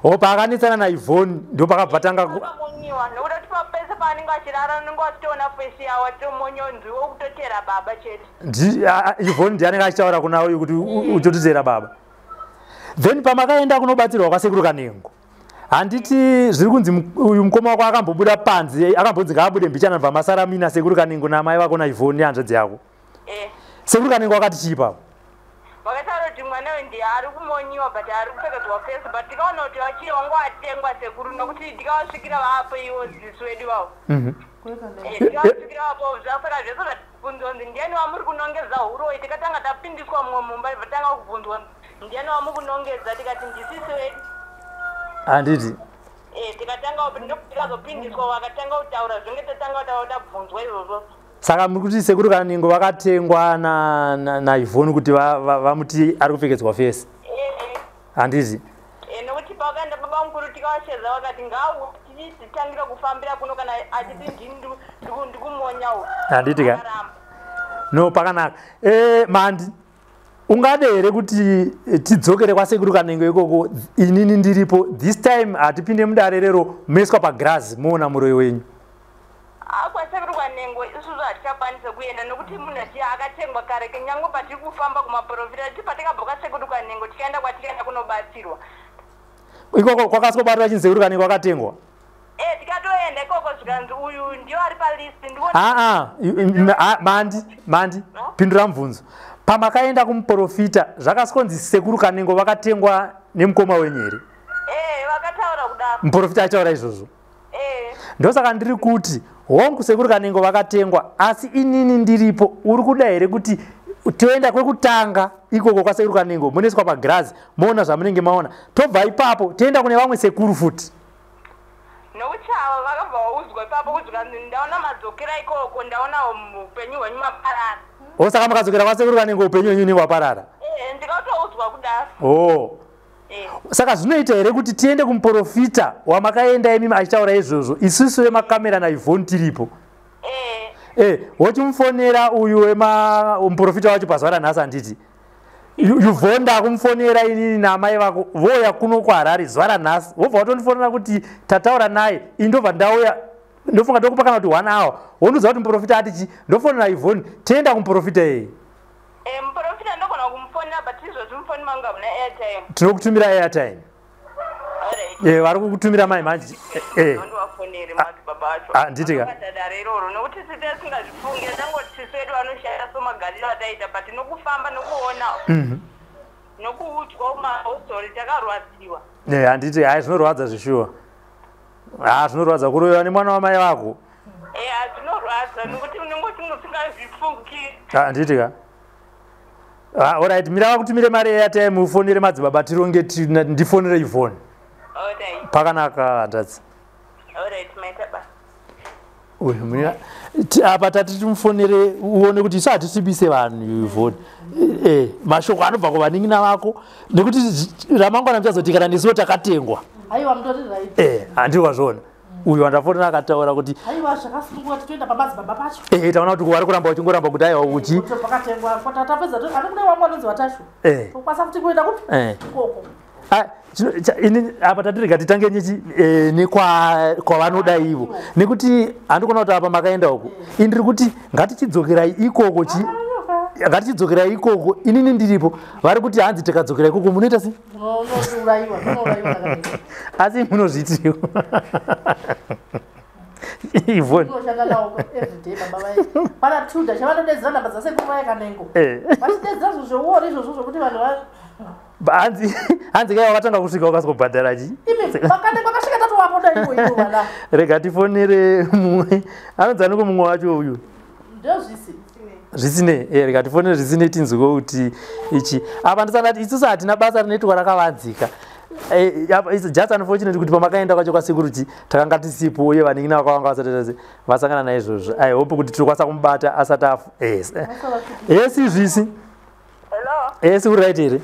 O paakanetsana naYvonne ndopakabva tanga kumonyiwa nokuda kuti pese paanenge achirara unenge wachitoona fesi yawo achitomonyiwa ndiwe kutotera baba chete. Yvonne ndiye anenge achitaura kuna uyu kuti utotitera baba. Then pamakaenda kunobatsirwa kwaSekuru Kanengo handiti zviri kunzi uyu mukoma wako akambobuda panze akambonzi ngaabude mbichana bva masara mina Sekuru Kanengo namai vako naYvonne nehanzvadzi yako. Sekuru Kanengo akati chii ipapo? Vakataura kuti mwana uyu ndiye ari kumonyiwa but ari kupfekedzwa fesi but tikaona kuti vachiri wangu atengwa sekuru nokuti tikavasvikira vaapo iwo zisu wedu vavo. Tikavasvikira vapo zvasaka zvese zvatibvunzwa kunzi ndiani wamuri kunongedza huroyi tikatanga tapindiswa mumwe mumba vatanga kubvunzwa ndiani wamukunongedza tikati ndisisi wedu. Handiti? Tikatanga tikazopindiswa vakatanga kutaura zvinge tatanga kutaura tabvunzwa izvozvo. Saka muri kuti Sekuru Kanengo vakatengwa naYvonne kuti vamuti ari kupfekedzwa fesi. Handiti? Nokuti pakaenda baba mukuru tikavashedza vakati ngautangira kufambira kuno kana achiti ndini ndikumonyawo. Handiti ka? No pakanaka. Mandi ungade here kuti tidzokere kwaSekuru Kanengo ikoko inini ndiripo this time hatipinde mudare rero moiswa pagirazi moona muroyi wenyu. KwaSekuru Kanengo isusu hatichakwanisi kuenda nokuti munhu achiya akatengwa kare kunyange patiri kufamba kumaprofita ti patikabva kwaSekuru Kanengo tikaenda kwatikaenda kunobatsirwa. Ikoko kwakasikobatwa chinzi Sekuru Kanengo akatengwa? Tikatoenda ikoko zvikanzi uyu ndiyo ari palist. Mandi pindura mubvunzo. Pamakaenda kumuprofita zvakasikonzi Sekuru Kanengo vakatengwa nemukoma wenyu here? Vakataura kudaro. Muprofita achitaura izvozvo. Ndosaka ndiri kuti hongu Sekuru Kanengo vakatengwa asi inini ndiripo uri kuda here kuti toenda kwekutanga ikoko kwaSekuru Kanengo munoiswa pagirazi moona zvamunenge maona tobva ipapo toenda kune vamwe sekuru futi. Nokuti ava vakabva vaudzwa ipapo kuti zvikanzi ndaona madzokera ikoko ndaona upenyu hwenyu maparara. Saka makadzokera kwaSekuru Kanengo upenyu hwenyu unenge hwaparara? Ndikatoudzwa kudaro. Saka zvinoita here kuti tiende kumuprofita wamakaenda imimi achitaura izvozvo isusu vemakamera naYvonne tiripo? Wochimufonera uyu muprofita wacho pazuva ranhasi handiti? Yvonne ndakumufonera inini namai vako vouya kuno kuHarare zuva ranhasi wobva watondifonera kuti tataura naye ini ndobva ndauya ndofunga ndokupa kana kuti 1 hour wondiudza kuti muprofita ati chi ndofonera Yvonne tienda kumuprofita iyeye. Muprofita ndogona kumufonera but izvozvi mufoni mangu hamuna airtime. Tinokutumira airtime. Vari kukutumira mai manje. Ndovafonere madzibaba acho. Handiti ka? Dare iroro nokuti sisi tisingazvifungi tangoti sisi vedu vanoshaya somagariro ataita but nokufamba nokuona nokuudzwa kumahostori takarwadziwa. Handiti hai zvinorwadza zvishuwa. Zvinorwadza kuroyiwa nemwana wamai vako. Zvinorwadza nokuti unenge usingazvifungi. Handiti ka? Alright, mira vakutumire mari airtime ufonere madzibaba tironge ndifonere Yvonne. Pakanaka hanzvadzi. Uyu munina apa tati timufonere uone kuti isu hatisvibise vanhu Yvonne. Mashoko anobva kuvanin'ina vako nekuti ramangwana muchazoti kana nesuwo takatengwa. Aiwa mutori right. Handiri wazviona. Uyu wandafonera akataura kuti aiwa zvakasununguka titoenda pamadzibaba pacho. Taona kuti vari kuramba uchingoramba kuti aiwa uchi pakatengwa tapedza ani kune vamwe vanonzi vatashu. Tokwanisa kuti kuenda kupi? Ikoko. Ini apa tatirega titange nyechi nekwavanoda ivo nekuti handikuona kuti apa makaenda uko. Ini ndiri kuti ngatichidzokerai ikoko chi ngatichidzokerai ikoko inini ndiripo vari kuti hanzi tikadzokera ikoko munoita sei? Munouraiwa, munouraiwa. Asi munozviitiriwo. Yvonne. Unoshanda nawo everyday baba vaye. Pana Tudor chavanodedzera namba dzasekuru vaye Kanengo. Vachidedzera zvinhu zveuori izvozvo zvokuti vanhu hanzi kai wakatanga kusvika ukasingobhadhara chi? Imi vaKanengo akasvika tatovapo dai iwo vana. Rega tifonere mumwe. Anonzi aniko mumwe wacho uyu? Ndozvisi. Zvisinei, rega tifonere zvisinei tinzwe kuti ichi. Apa ndisana isusu hatina basa rinoitwa rakavanzika. It's just unfortunate kuti pamakaenda kwacho kwasekuru takanga tisipo uye vanin'ina vakawanga vasati vasangana naizvozvo. I hope kuti tirikwanisa kumubata asati afa. Yes. Yes, izvisi. Hello. Yes, uri right here?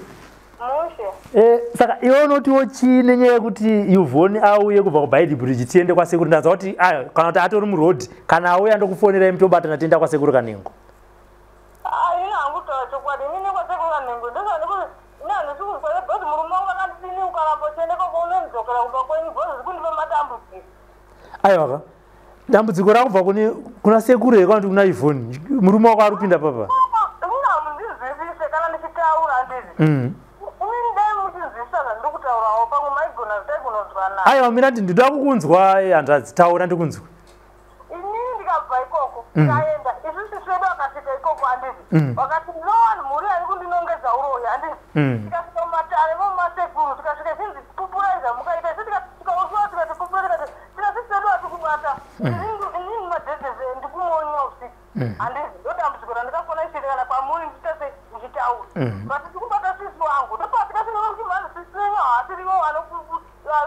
Mushe. Saka iwe unotiwo chii nenyaya yekuti Yvonne auye kubva kuBeitbridge tiende kwasekuru? Ndanzwa kuti kana kuti atori muroad, kana auya ndokufonerai mutobatana tienda kwasekuru Kanengo. Ini hangu taura chokwadi, inini kwasekuru Kanengo ndozvandikuti ini handisi kuzwa because murume wangu akanditi ini ukaramba uchienda ikoko unondidzokera kumba kwenyu because zviri kundipa matambudziko. Aiwa, dambudziko rakubva kuna sekuru here kana kuti kuna Yvonne? Murume wako ari kupinda papa. Ini hamundinzwisise kana ndichitaura handiti. Aiwa, mina ndinoda kukunzwa hanzvadzi, taura ndikunzwa. Inini ndikabva ikoko ndikaenda, isusu vedu akasvika ikoko handiti, vakati no one mhuri ari kundinongedza uroyi handiti. Tikasvika mumatare vomumasekuru tikasvika chinzi pupurai zvamukaita, isu tikauswa tikati pupura tikati tina sisi vedu vari kubata inini madhedheze ndikumonya usiku handiti. Ndodambudziko randikafona ichiti kana kwamuri ndichita sei ndichitaura, but ndikubata sisi wangu ndopatikasvika mani sisi venyu haasirivo ari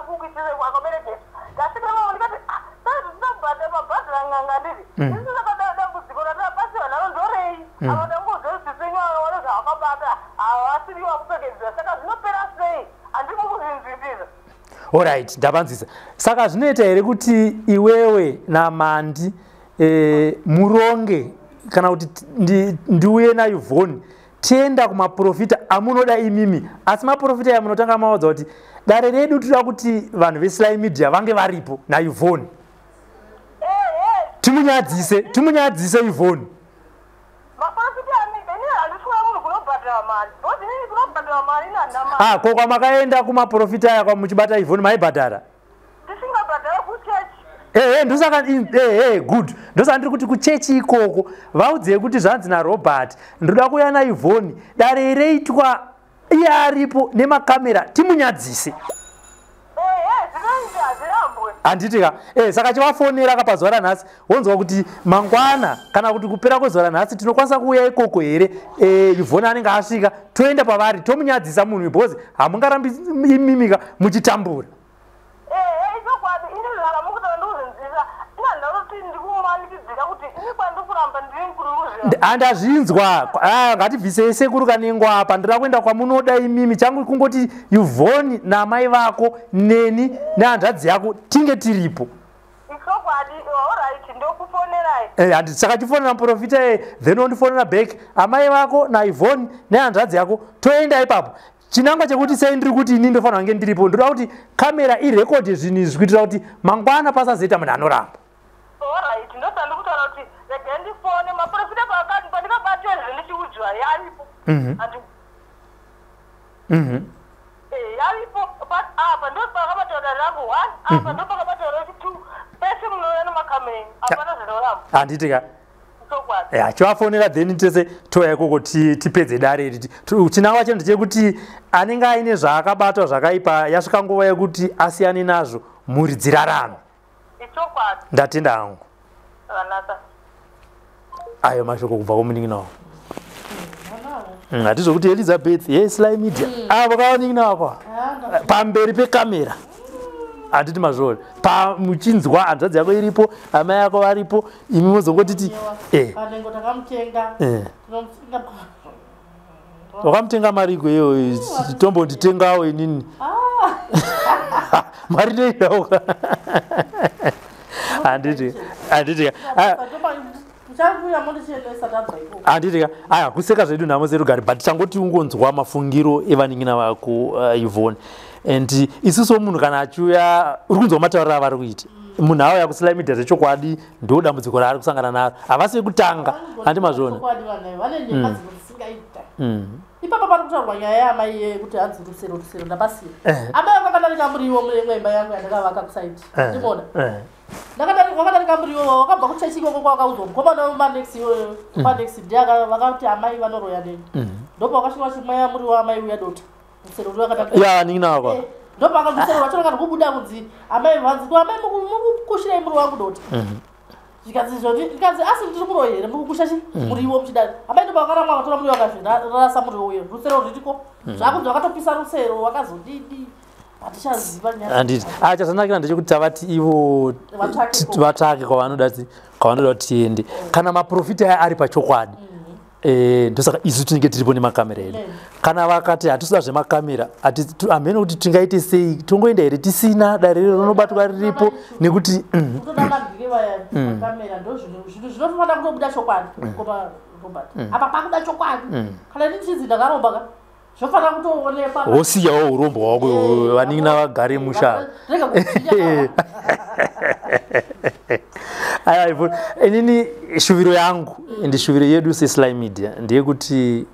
kukuitire akaberekesa. Ndasvika mamo ndikati sai tisinabhadha mabhadhara n'anga handiti, isi saka dambudziko ratakabatsirwa naro ndorei? Ava ndangoudza kuti sisi venyu vane zvavakabata havasirivo vakupfekedzera, saka zvinopera sei? Handimo kuzvinzwisisa. Alright, ndapanzwisa. Saka zvinoita here kuti iwewe naMandi muronge kana kuti ndiuye naYvonne tienda kumaprofita amunoda imimi, asi maprofita aya munotanga maudza kuti dare redu toda kuti vanhu veSly Media vange varipo naYvonne, timunyadzise, timunyadzise Yvonne. Maprofita anike ini handisi munhu kunobhadhara mari because inini kunobhadhara mari ini handina mari. Ah, ko kwamakaenda kumaprofita aya kwamuchibata Yvonne maibhadhara? Tisingabhadhara kuchechi. Ehe, ndosaka ehe, good, ndosaka ndiri kuti kuchechi ikoko vaudzei kuti zvanzi naRobert ndoda kuuya naYvonne, dare reitwa iye aripo nemakamera, timunyadzise. Ehe, zvinoita, hazvirambwe. Handiti ka? Saka chivafonera ka pazuva ranhasi, wonzwa kuti mangwana kana kuti kupera kwezuva ranhasi tinokwanisa kuuya ikoko here? Yvonne anenge asvika, toenda pavari tomunyadzisa munhu, because hamungarambi imimika muchitambura. Ehe, ichokwadi, ini zvaramukutaura ndikuzvinzwisisa. Ini handina kuti ndikumanikidzira kuti ini kwandikuramba ndiri kuri. Handazvinzwa. Ngatibvisei sekuru Kanengo apa, ndoda kuenda kwamunoda imimi. Changu kungoti Yvonne namai vako neni nehanzvadzi yako tinge tiripo. Ichokwadi, alright, ndokufonerai. Handi saka chifonera muprofita, then wondifonera back, amai vako naYvonne nehanzvadzi yako, toenda ipapo. Chinangwa chekuti sei ndiri kuti ini ndofanira kunge ndiripo, ndoda kuti kamera irekodhe zvinhu izvi kuitira kuti mangwana pasazoita munhu anoramba. Alright, ndosandi kutaura kuti regai ndifone maprofita pandikabatezve ndichiudzwa yaripo. Yaripo apa ndopakabataura rangu 1, apa ndopakabataura rechi 2, pese munouya nemakamera, hapana zvinoramba. Handiti ka? Chokwadi. Ya, chivafonera then tese touya ikoko tipedze dare iri. Chinangwa chedu ndechekuti anenge aine zvaakabatwa zvakaipa, yasvika nguva yekuti asiyane nazvo, mhuri dzirarame. Ichokwadi. Ndatenda hangu. Zvakanaka. Ayo mashoko kubva kumunin'ina wangu. Hatizokuti Elizabeth yeSly Media avo kavanin'ina wako pamberi pekamera, handiti mazvona? Muchinzwa hanzvadzi yako iripo, amai yako varipo, imi mozongotiti Kanengo takamutenga. Tinomutenga. Wakamutenga mariko iyoyo? Tombonditengawo inini, mari ndoidawo, handiti? Handiti? Muchakuya mondichenesa tabva ikoko. Handiti ka? Aya, kuseka zvedu nhamo serugare, but changoti ungonzwa mafungiro evanin'ina vako, Yvonne, and isusu munhu kana achiuya, uri kunzwa matauriro avari kuita, munhu auya kuSly Media zvechokwadi ndo dambudziko raari kusangana naro, havasi vekutanga, handi mazviona? Chokwadi, vanhu ava vane nhema dzimwe dzisingaita. Ipapa pari kutaurwa nyaya yaamai yekuti hanzi rusero, rusero ndapasira. Amai vangu vakadarika muriwo muimwe imba yangu yandakavaka kusaiti. Ndimona wakadarika muriwo wakabva kuchechi ikoko kwakaudzwa mukomana wemanex iyoyo, manex ndiye vakati amai vanoroya neni, ndopa wakasvika vachimwaya muriwo amai uya dota, rusero ruri wakadarika. Ya, vanin'ina vako. Ndopa rusero rwacho rakati kubuda kunzi amai vanzi ko amai mukukushirai muriwo wangu dota. Zvikanzi zvoni, ndikanzi asi ndiri muroyi here mukukusha chi muriwo muchidari? Amai ndopa vakaramwa, vatora muriwo vakazvirasa muriwo uyo, rusero ruriko zvakunzi vakatopisa rusero vakazodidi. Handiti chazvanakira ndechekuti tavati ivo vatsvake kwavanoda kuti tiende. Kana maprofita aya ari pachokwadi, ndosaka isu tinenge tiripo nemakamera edu. Kana vakati hatisida zvemakamera, hamene kuti tingaite sei, tongoenda here tisina dare rinobatwa riripo nekuti zvinofanira kutobuda chokwadi. Apa pakuda chokwadi. Kana ndichinzi ndakaromba ka zvofanira kutoonekwa. Wosiyawo urombo hwako, vanin'ina vagare musha. Aiwa, inini shuviro yangu ende shuviro yedu seSly Media ndeyekuti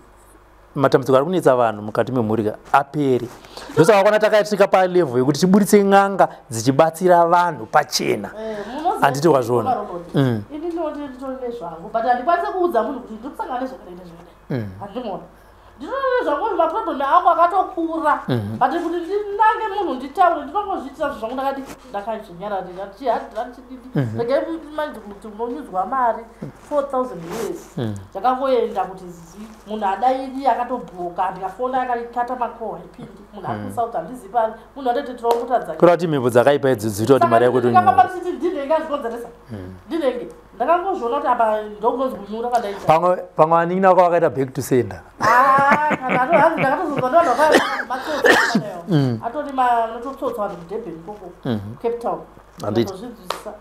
matambudziko ari kunetsa vanhu mukati memhuri apere. Ndosaka kwana takasvika palevel yekuti tiburitse n'anga dzichibatsira vanhu pachena. Handiti wazviona? Ini ndinotori nezvangu, but handikwanisi kuudza munhu kuti ndikusangana nezvakadai nezvakadai. Handimona. Ndinoona zvangu maproblem angu akatokura, but kuti ndinange munhu nditaure ndinongozviitira zvinhu zvangu ndakati ndakazvinyararira ndichididi. Regai manje kuti unonyudzwa mari 4000 years zvakangoenda kuti munhu adairi akatobhuka, ndikafona akakata makohwa ipindi, munhu ari kuSouth handizivi pari, munhu atoteterawo mota dzake. Kureva kuti mhepo dzakaipa idzo dzinoita kuti mari yako itonyura. Ndinenge azvikonzeresa, ndinenge ndakangozviona kuti apa ndokunonzi kunyura kwandaita. Pamwe vanin'ina vako vakaita back to sender. Kana hanzi ndakatozonzwa nevanhu vakamatsotsa atori manototsotsa vanhu kuDurban ikoko, Cape Town. Ndozvinzwisisa.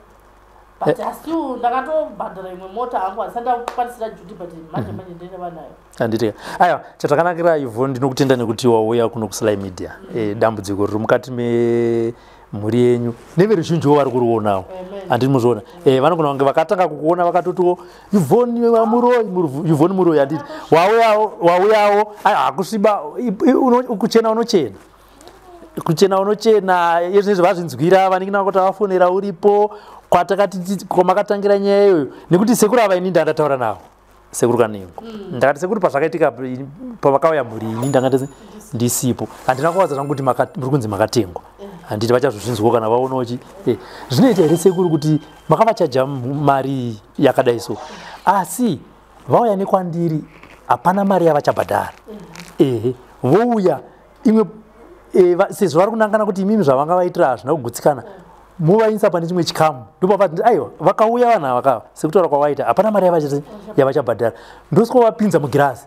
But asi ndakatobhadhara imwe mota hangu, handisati ndakukwanisira duty, but manje manje ndineva nayo. Handiti aiwa, chatakanakira Yvonne, ndinokutenda nekuti wauya kuno kuSly Media. Dambudziko riri mukati memhuri yenyu neveruzhinjiwo vari kurionawo, handiti muzviona? Vanogona kunge vakatanga kukuona vakatotiwo Yvonne muroyi, Yvonne muroyi, handiti? Wauyawo aiwa, hakusviba, kuchena unochena, kuchena unochena. Izvezvi vazvinzwira vanin'ina vako tavafonera uripo kwatakati kwamakatangira nyaya iyoyo, nekuti sekuru ava ini ndandataura navo, sekuru Kanengo. Ndakati sekuru, pazvakaitika pavakauya mhuri ini ndanga ndisipo, handina kuvaudza zvangu kuti muri kunzi makatengwa, handiti? Vachazozvinzwawo kana vaonawo chi zvinoita here sekuru kuti makavachaja mari yakadai so, asi vauya nekwandiri hapana mari yavachabhadhara. Ehe, vouya imwe sezvo vari kunangana kuti imimi zvavanga vaitira hazvina kugutsikana, muvainisa pane chimwe chikamu. Ndopavati aiwa, vakauya vanhu ava kava sekutaura kwavaita hapana mari yavachabhadhara, ndosvika vapinza mugirazi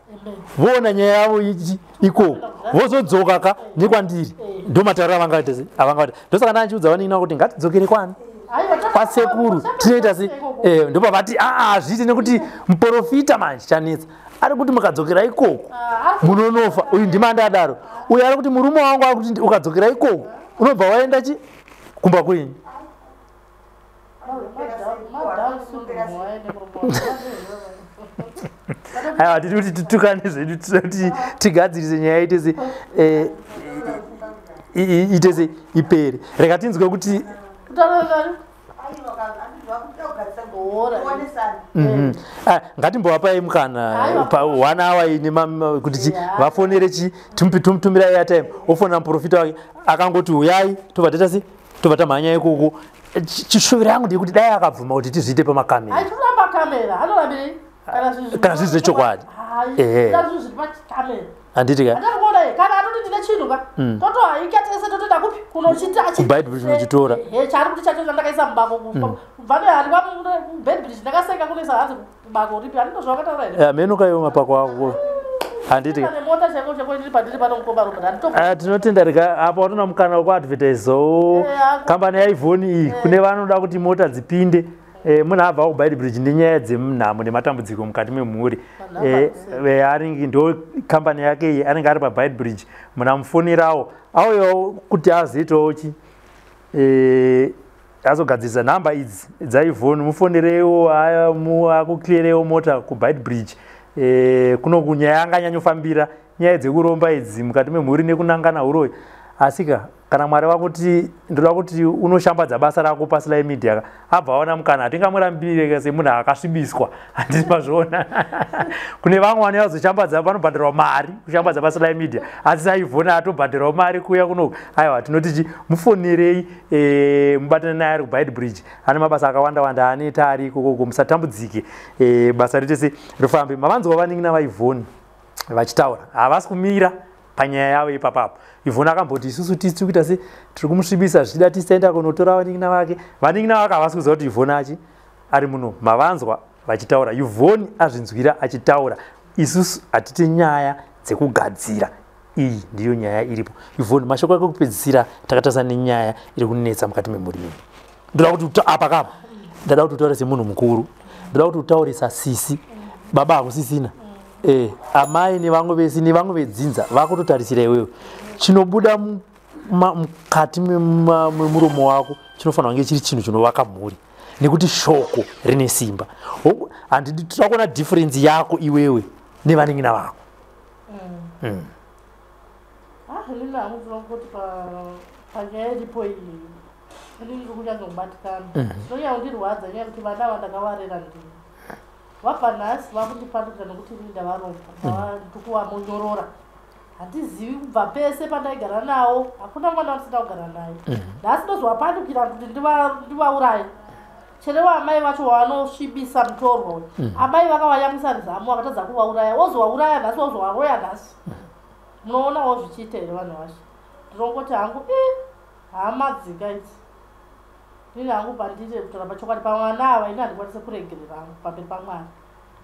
voona nyaya yavo ikoko, vozodzoka ka nekwandiri, ndo matauriro avanga vaita. Ndosaka ndanchiudza vanin'ina kuti ngatidzokere kwani kwasekuru tinoita se ndopavati aa zviite nekuti muprofita manje chanetsa ari kuti mukadzokera ikoko munonofa. Uyu ndimanda adaro, uyu ari kuti murume wangu ari kuti ukadzokera ikoko unobva waenda chi kumba kwenyu. Aiwa, tiri kuti titukane zvedu, kuti tigadzirise nyaya itese itese ipere. Rega tinzwe kuti ngatimbovapai mukana pa 1 hour ine kuti vafonere chi tumutumira airtime, ofonera muprofita wake akangoti uyai, tobva taita se tobva tamhanya ikoko. Chishuviro yangu ndeyekuti dai akabvuma kuti tizviite pamakamera kana zviri zvechokwadi, handiti ka? Kana atoti ndine chinhu ka, totohaika tese totoenda kupi kunochita. KuBeitbridge unochitora. Chaari kuti chacho chandakaisa mubako kubva nehari kuBeitbridge, ndakaseka kunoisa hanzi kubako ripi, handito zvavakataura here? Mheno kaiwo mapako ako, handiti? Nemota chaiko chaiko ndiri pandiri pano mukoma Robert. Tinotenda. Rega apa watona mukana wekuadvertisewo kambani yaYvonne iyi kune vanoda kuti mota dzipinde. Munhu abva kuBeitbridge nenyaya dzemunhamo nematambudziko mukati memhuri, anenge ndo kambani yake iyi, anenge ari paBeitbridge, munhu amufonerawo auyawo kuti azoitawo chi azogadzirisa. Nhamba idzi dzaYvonne, mufonereiwo akuclearewo mota kuBeitbridge. Kuno kunyaya yanganyanyofambira nyaya dzekuromba idzi mukati memhuri nekunangana uroyi, asika kana Mwari vakuti ndoda kuti unoshambadza basa rako paSly Media, abva aona mukana, hatingamurambire semunhu akasvibiswa, handiti mazviona? Kune vamwe vanouya kuzoshambadza vanobhadharwa mari kushambadza paSly Media, asi saYvonne atobhadharwawo mari kuuya kunoku. Aiwa, tinoti chi mufonerei, mubatane naye ari kuBeitbridge, ane mabasa akawanda wanda anoita ari ikokoko. Musatambudzike, basa ritese rifambe. Mavanzwa vanin'ina vaYvonne vachitaura, havasi kumira. Panyaya yavo ipapapo, Yvonne akamboti isusu tisi kuita se tiri kumusvibisa, zvichida tisaenda kunotora vanin'ina vake. Vanin'ina vake havasi kuziva kuti Yvonne achi ari muno. Mavanzwa vachitaura, Yvonne azvinzwira achitaura. Isusu hatiti nyaya dzekugadzira, iyi ndiyo nyaya iripo. Yvonne, mashoko ako ekupedzisira takatarisa nenyaya iri kunetsa mukati memhuri menyu. Ndoda kuti apa kapa ndada kuti utaure semunhu mukuru, ndoda kuti utaure sasisi, baba hakusisina, amai nevamwe vese nevamwe vedzinza vakutotarisira iwewe. Chinobuda mukati memuromo wako chinofanira kunge chiri chinhu chinovaka mhuri, nekuti shoko rine simba. Handidi toda kuona difference yako iwewe nevanin'ina vako. Inini hangu ndinongoti panyaya iripo iyi, inini ndiri kunyatsokubatikana. Zvinonyanya kundirwadza nyaya yekuti vana ava ndakavarera ndini, vabva nhasi vakundipandukira nekuti inini ndavaromba, ndikuvamonyorora. Handizivi kubva pese pandaigara nawo, hakuna mwana wandisina kugara naye. Nhasi ndozovapandukira kuti ndivauraye. Cherewa amai vacho vanosvibisa mutorwa uyu, amai vakavayamwisa rizamu, vakatadza kuvauraya, wozovauraya nhasi, wozovaroya nhasi. Munoonawo zvichiita here vanhu vacho? Ndinongoti hangu hama dzika idzi. Inini hangu pandiri kutaura pachokwadi, pamwana ava ini handikwanisi kuregerera hangu pamberi pamwari,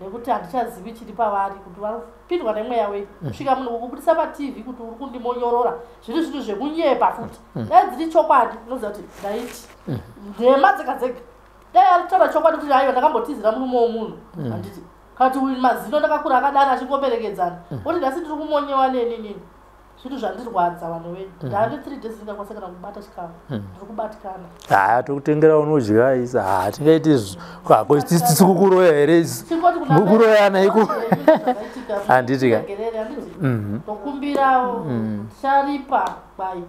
nekuti handichazivi chiri pavari, kuti varipindwa nemweya wei kusvika munhu kukubudisa paTV kuti uri kundimonyorora. Zviri zvinhu zvekunyepa futi. Dai dziri chokwadi, unoziva kuti ndaiti nhema dzega dzega. Dai ari kutaura chokwadi kuti aiwa, ndakambotizira murume womunhu, handiti? Kana kuti uyu mazino ndakakura akadani achingoperekedzana, oti nhasi ndiri kumonyewa neni. Nini zvinhu zvandirwadza, vanhu vedu. Ndane 3 days ndingakwanisa kana kubata chikafu, ndiri kubatikana. Haya, tokutengera unodya isa. Ha, tingaiti hako tisi kukuroya here isi? Chingoti kuna Mukuroyana iko. Zvakaitika, Handiti ka? muregerere, handiti? Tokumbira ticharipa kwai,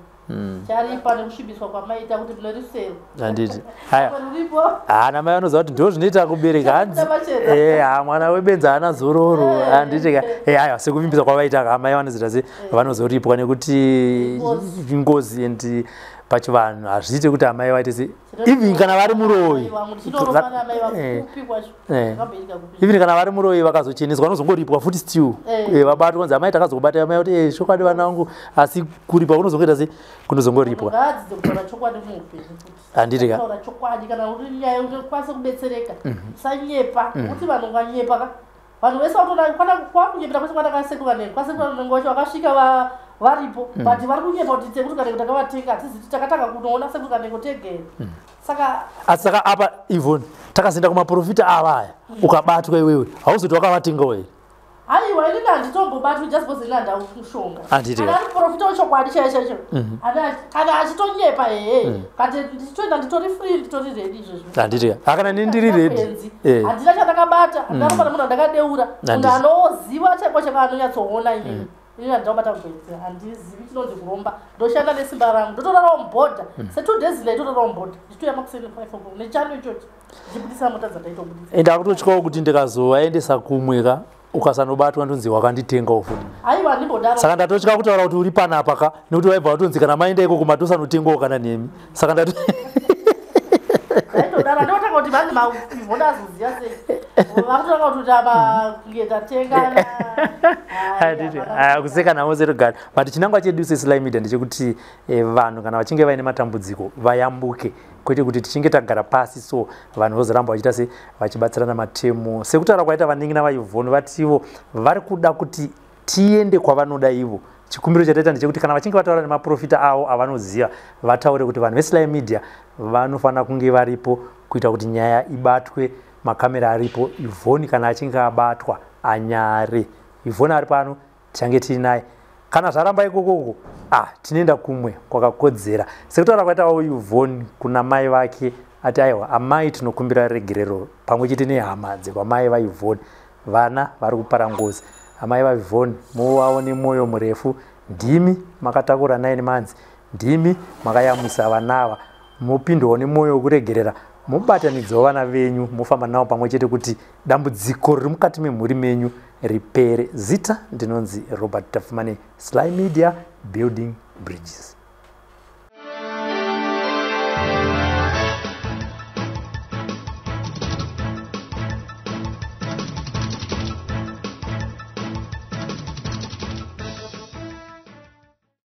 ticharipa nekusvibiswa kwamaita kuti mune rusero. Handiti? Haya. Ruripo. Hana mai vanoziva kuti ndo zvinoita kubereka, hanzi Chabuda pachena. Ha, mwana webenzi haana zororo, handiti ka? Aiwa, sekuvimbisa kwavaita ka, amai vanozoita se vanozoripwa nekuti Ngozi. ngozi. And pachivanhu hazviite kuti amai vaite se, even kana vari muroyi, Ndichinoromana amai vakupi kwacho? Zvakamboitika kupi? Even kana vari muroyi, vakazocheneswa vanozongoripwa futi still. Vabatwa kunzi amai takazokubata, amai kuti chokwadi vana vangu, asi kuripa kunozongoita se kunozongoripwa. Ngaadzidze kutaura chokwadi muupenyu futi. Handiti ka? Kutaura chokwadi kana uri nyaya unokwanisa kubetsereka, usanyepa, nekuti vanhu unganyepa ka, vanhu vese vatoona kwana kwakunyepera kwese kwanakasekuru Kanengo. Kwasekuru Kanengo vacho vakasvika varipo, but vari kunyepa kuti sekuru Kanengo takavatenga. Hatizi takatanga kunoona sekuru Kanengo tegere, saka Asi saka apa, Yvonne, takazoenda kumaprofita ava aya, ukabatwa iwewe, hauzoti wakavatengawo here? Aiwa, inini handitombobatwi just because ini handau mushonga. Handiti Kana ka? ari muprofita wechokwadi chaicho chaicho, kana achitonyepa hehe, kati ndichitoenda, nditori free, nditori ready izvezvo. Handiti ka? Hakana nini ndiri ready. Handina handina chandakabata, handina kubata munhu andakadeura, munhu Handisi. anoziva chaiko chaiko anonyatsoona. Inini, inini handina kubata gwenzi, handizivi chinonzi kuromba. Ndoshanda nesimba rangu, ndotorarawo mubhodha. Se2 days ndaitorarawo mubhodha, ndichitouya makuseni 5 o'clock nechando ichochi, ndichibudisa mota dzandaitobudisa. Ende akutotyawo kuti ndikazovaendesa kumwe ka, ukasanobatwa ndonzi wakanditengawo futi. Aiwa, handimbodaro. Saka ndatotya kutaura kuti uri panapa ka, nekuti waibva watonzi kana maenda ikoko matosanotengawo kana nemi, saka ndato Ndaitodaro, ndotanga kuti vanzi maivhona azoziva sei, vakutanga kuti ama kunge tatengana. Handiti, aya, kuseka navo serugare, but chinangwa chedu seSly Media ndechekuti vanhu kana vachinge vaine matambudziko vayambuke, kwete kuti tichinge tagara pasi so vanhu vozoramba vachiita se vachibatsirana matemo. Sekutaura kwaita vanin'ina vaYvonne, vativo vari kuda kuti tiende kwavanoda ivo. Chikumbiro chataita ndechekuti kana vachinge vataura nemaprofita avo avanoziva, vataure kuti vanhu veSly Media vanofanira kunge varipo kuita kuti nyaya ibatwe, makamera aripo. Yvonne kana achinge abatwa anyare. Yvonne ari pano, tichange tiinaye. Kana zvaramba ikokoko, ah, tinoenda kumwe kwakakodzera. Sekutaura kwaitawo Yvonne kuna mai vake, ati aiwa amai, tinokumbira regerero pamwe chete nehama dzekwamai vaYvonne. Vana vari kupara ngozi. Amai vaYvonne, muvawo nemwoyo murefu. Ndimi makatakura 9 months, ndimi makayamwisa vana ava. Mupindwawo nemwoyo wekuregerera, mubatanidzewo vana venyu, mofamba navo pamwe chete kuti dambudziko riri mukati memhuri menyu ripere. Zita ndinonzi Robert Tafumane, Sly Media, building bridges.